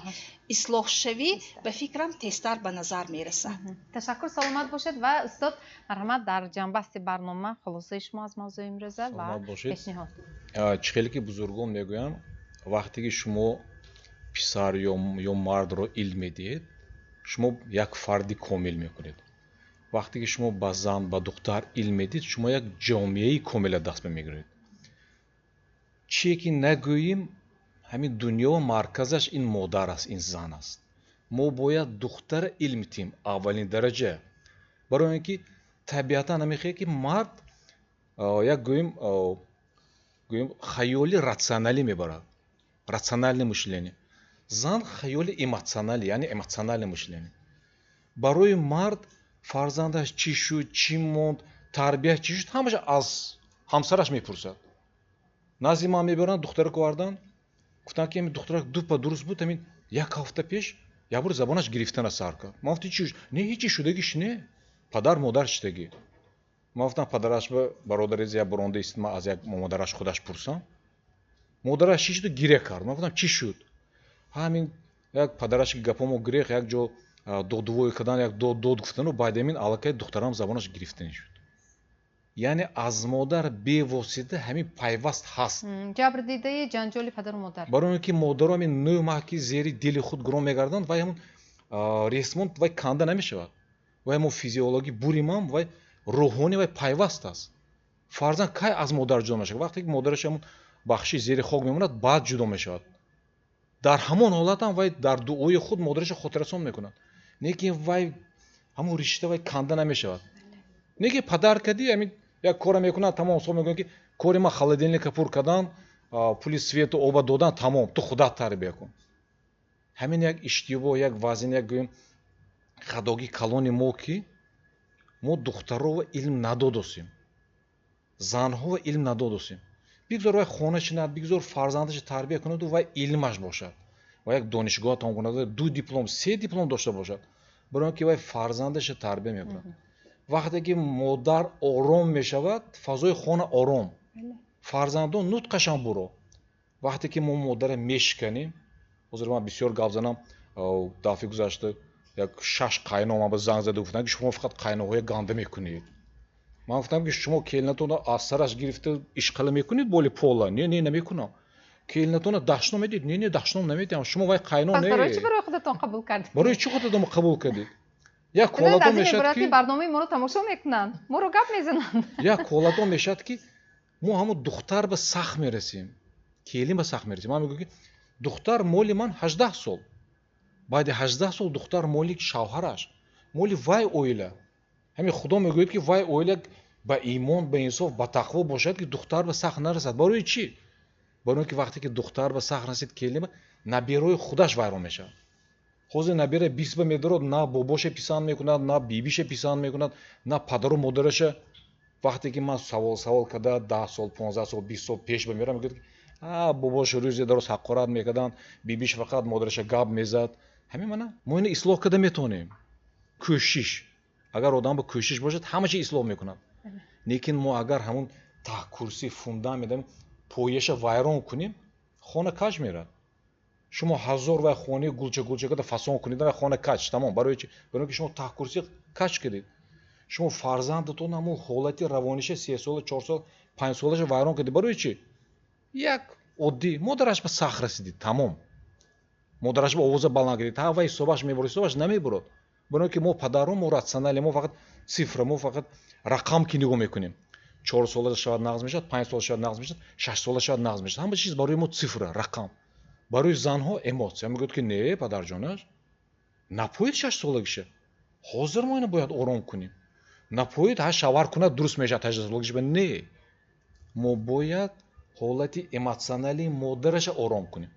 ислоҳшавӣ ба фикрам тезтар ба назар мерасад. Ташаккур, саломат бошед. Ва устод, марҳамат, дар ҷанбасти барнома хулосаи шумо аз мавзӯи имрӯза ва пешниҳод. Чӣ хеле ки бузургон мегӯянд, вақте ки шумо писар ё мардро илм медиҳед, шумо як фарди комил мекунед. Вақте ки шумо ба зан, ба духтар илм медиҳед, шумо як ҷомеаи комила даст мегиред. Чие ки нагӯем, ҳамин дунё марказаш ин модар аст, ин зан аст. Мо бояд духтара илм диҳем аввалин дараҷа, барои он ки табиатан намехоҳад, ки мард як гӯем хаёли ратсионалӣ мебарад, рациональное мышление, зан хаёли эмоционалӣ, яъне эмоциональное мышление. Барои мард фарзандаш чӣ шуд, чӣ монд, тарбияш чӣ шуд, ҳамаша аз ҳамсараш мепурсад. Назди ман мебаранд, духтарак овардан, гуфтанд, ки ҳамин духтарак дупа дуруст буд, ҳамин як ҳафта пеш як бор забонаш гирифтана сар кард. Ман гуфтам, чӣ? Не, ҳечи шудагиш не, падар модар шудагӣ. Ман гуфтам, падараш ба бародарез як буронда истид, ман аз як модараш худаш пурсам. Модараш чӣ шуду гиря кард. Ман гуфтам, чӣ шуд? Ҳамин як падараш гапомо гирех, як ҷо додувой кардан, як дод дод гуфтану баъд ҳамин аллакай духтарам забонаш гирифтанӣ шуд. Яъне аз модар бевосита ҳамин пайваст ҳаст. Ҷабр дидаи ҷанҷоли падару модар. Барои он ки модаро ҳамин 9 маҳ ки зери дили худ гурон мегарданд, вай ҳамун ресмон вай канда намешавад. Вай ҳамун физиологӣ буримам, вай рӯҳонӣ вай пайваст аст. Фарзанд кай аз модар ҷудо мешавад? Вақте ки модараш ҳамун бахши зери хок мемонад, баъд ҷудо мешавад. Дар ҳамон ҳолат ҳам вай дар дуои худ модарашро хотиррасон мекунад. Лекин вай ҳамун ришта вай канда намешавад. Неки падар кади ҳамин як кора мекунад, тамом, со мегӯянд, ки кори ман холодильника пур кардан, пули свету оба додан, тамом, ту худат тарбия кун. Ҳамин як иштибоҳ, як вазин, як гӯем хатогии калони мо, ки мо духтарова илм надодосем, занҳова илм надодосем. Бигзор вай хона шинад, бигзор фарзандаша тарбия кунаду вай илмаш бошад, ва як донишгоҳ тамом кунад, 2 диплом, 3 диплом дошта бошад, барои он ки вай фарзандаша тарбия мекунад. Вақте ки модар ором мешавад, фазои хона ором, фарзандон нутқашан буро. Вақте ки мо модара мешиканем, ҳозир ман бисёр гап занам, дафъи гузашта як 6 қайно ман ба занг зада гуфтанд, ки шумо фақат қайноҳоя ганда мекунед. Ман гуфтам, ки шумо келинатонро аз сараш гирифта ишқала мекунед боли пола? Не, не, намекунам. Келинатонро дашном медиҳед? Не, не, дашном намедиҳам. Шумо вай қайно не. Барои чӣ барои худатон қабул кардед? Барои чӣ худатон қабул кардед? Як ҳолато мешавад, ки барномаи моро тамошо мекунанд, моро гап мезананд. Як ҳолато мешавад, ки мо ҳамон духтар ба сахт мерасем, келин ба сахт мерасем. Ман мегӯям, ки духтар моли ман 18 сол. Баъди 18 сол духтар моли шавҳараш, моли вай оила. Ҳамин Худо мегӯяд, ки вай оила ба имон, ба инсоф, ба тақво бошад, ки духтар ба сахт нарасад. Барои чӣ? Барои он ки вақте ки духтар ба сахт расид, келин набераи худаш вайрон мешавад. Ҳозир набера 20 ба медорад, на бобоша писанд мекунад, на бибиша писанд мекунад, на падару модараша. Вақте ки ман савол карда 10 сол, 15 сол, 20 сол пеш бамерам, мегӯяд ки бобош рӯзе дароз ҳақорат мекарданд, бибиш фақат модараша гап мезад. Ҳамин мана мо ина ислоҳ карда метавонем. Кӯшиш. Агар одам ба кӯшиш бошад, ҳама чи ислоҳ мекунад. Лекин мо агар ҳамун таҳкурсӣ фундамент пояша вайрон кунем, хона каҷ мерад. Шумо ҳазор вай хонаи гулча гулча карда фасон кунед, вай хона каҷ, тамом. Барои чи? Барои ки шумо таҳкурсӣ каҷ кардед. Шумо фарзандатон ҳамун ҳолати равониша 3 сола, 4 сол, 5 солаша вайрон кардед. Барои чи? Як оддӣ модараш ба сахт расидид, тамом. Модараш ба овоза баланд кардид, ҳа вай ҳисобаш мебурад, ҳисобаш намебурад. Барои ки мо падарон, мо рационалем, мо фақат цифра, мо фақат рақам ки нигоҳ мекунем. 4 сола шавад нағз мешавад, 5 сола шавад нағз мешавад, 6 сола шавад нағз мешавад. Ҳама чиз барои мо цифра, рақам. Барои занҳо эмоция. Мегӯяд ки не, падарҷонаш, напоид 6 солагиша. Ҳозир мо ина бояд ором кунем. Напоид ҳа шавар кунад дуруст мешавад 8 солагиша. Не. Мо бояд ҳолати эмотсионалии модараша ором кунем.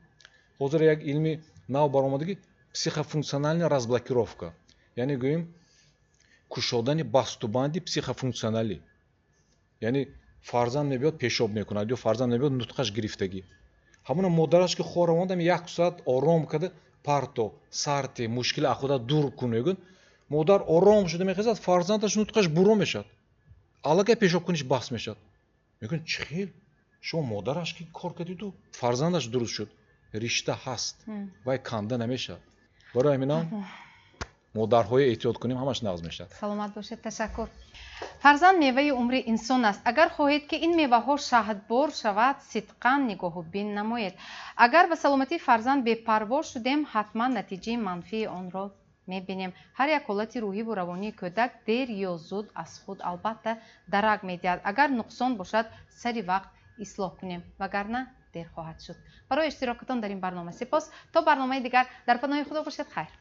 Ҳозир як илми нав баромадагӣ психофункциональная разблокировка. Яъне гӯем кушодани бастубанди психофункционалӣ. Яъне фарзанд мебиёд пешоб мекунад ё фарзанд мебиёд нутқаш гирифтагӣ. Ҳамона модараш ки хор равондам як соат ором карда парто, сарте, мушкили аз худа дур кун мегӯяд. Модар ором шуда мехезад, фарзандаш нутқаш буро мешавад. Аллакай пешобкуниш бас мешавад. Мегӯяд чӣ хел? Шумо модараш ки кор кардиду фарзандаш дуруст шуд. Ришта ҳаст, вай канда намешавад. Барои ҳаминам модарҳои эҳтиёт кунем, ҳамаш нағз мешавад. Саломат бошед, ташаккур. Фарзанд меваи умри инсон аст. Агар хоҳед ки ин меваҳо шаҳдбор шавад, сидқан нигоҳубин намоед. Агар ба саломатии фарзанд бепарво шудем, ҳатман натиҷаи манфии онро мебинем. Ҳар як ҳолати рӯҳиву равонии кӯдак дер ё зуд аз худ албатта дарак медиҳад. Агар нуқсон бошад, сари вақт ислоҳ кунем, вагарна дер хоҳад шуд. Барои иштирокатон дар ин барнома сипос. То барномаи дигар дар паноҳи Худо бошед. Хайр.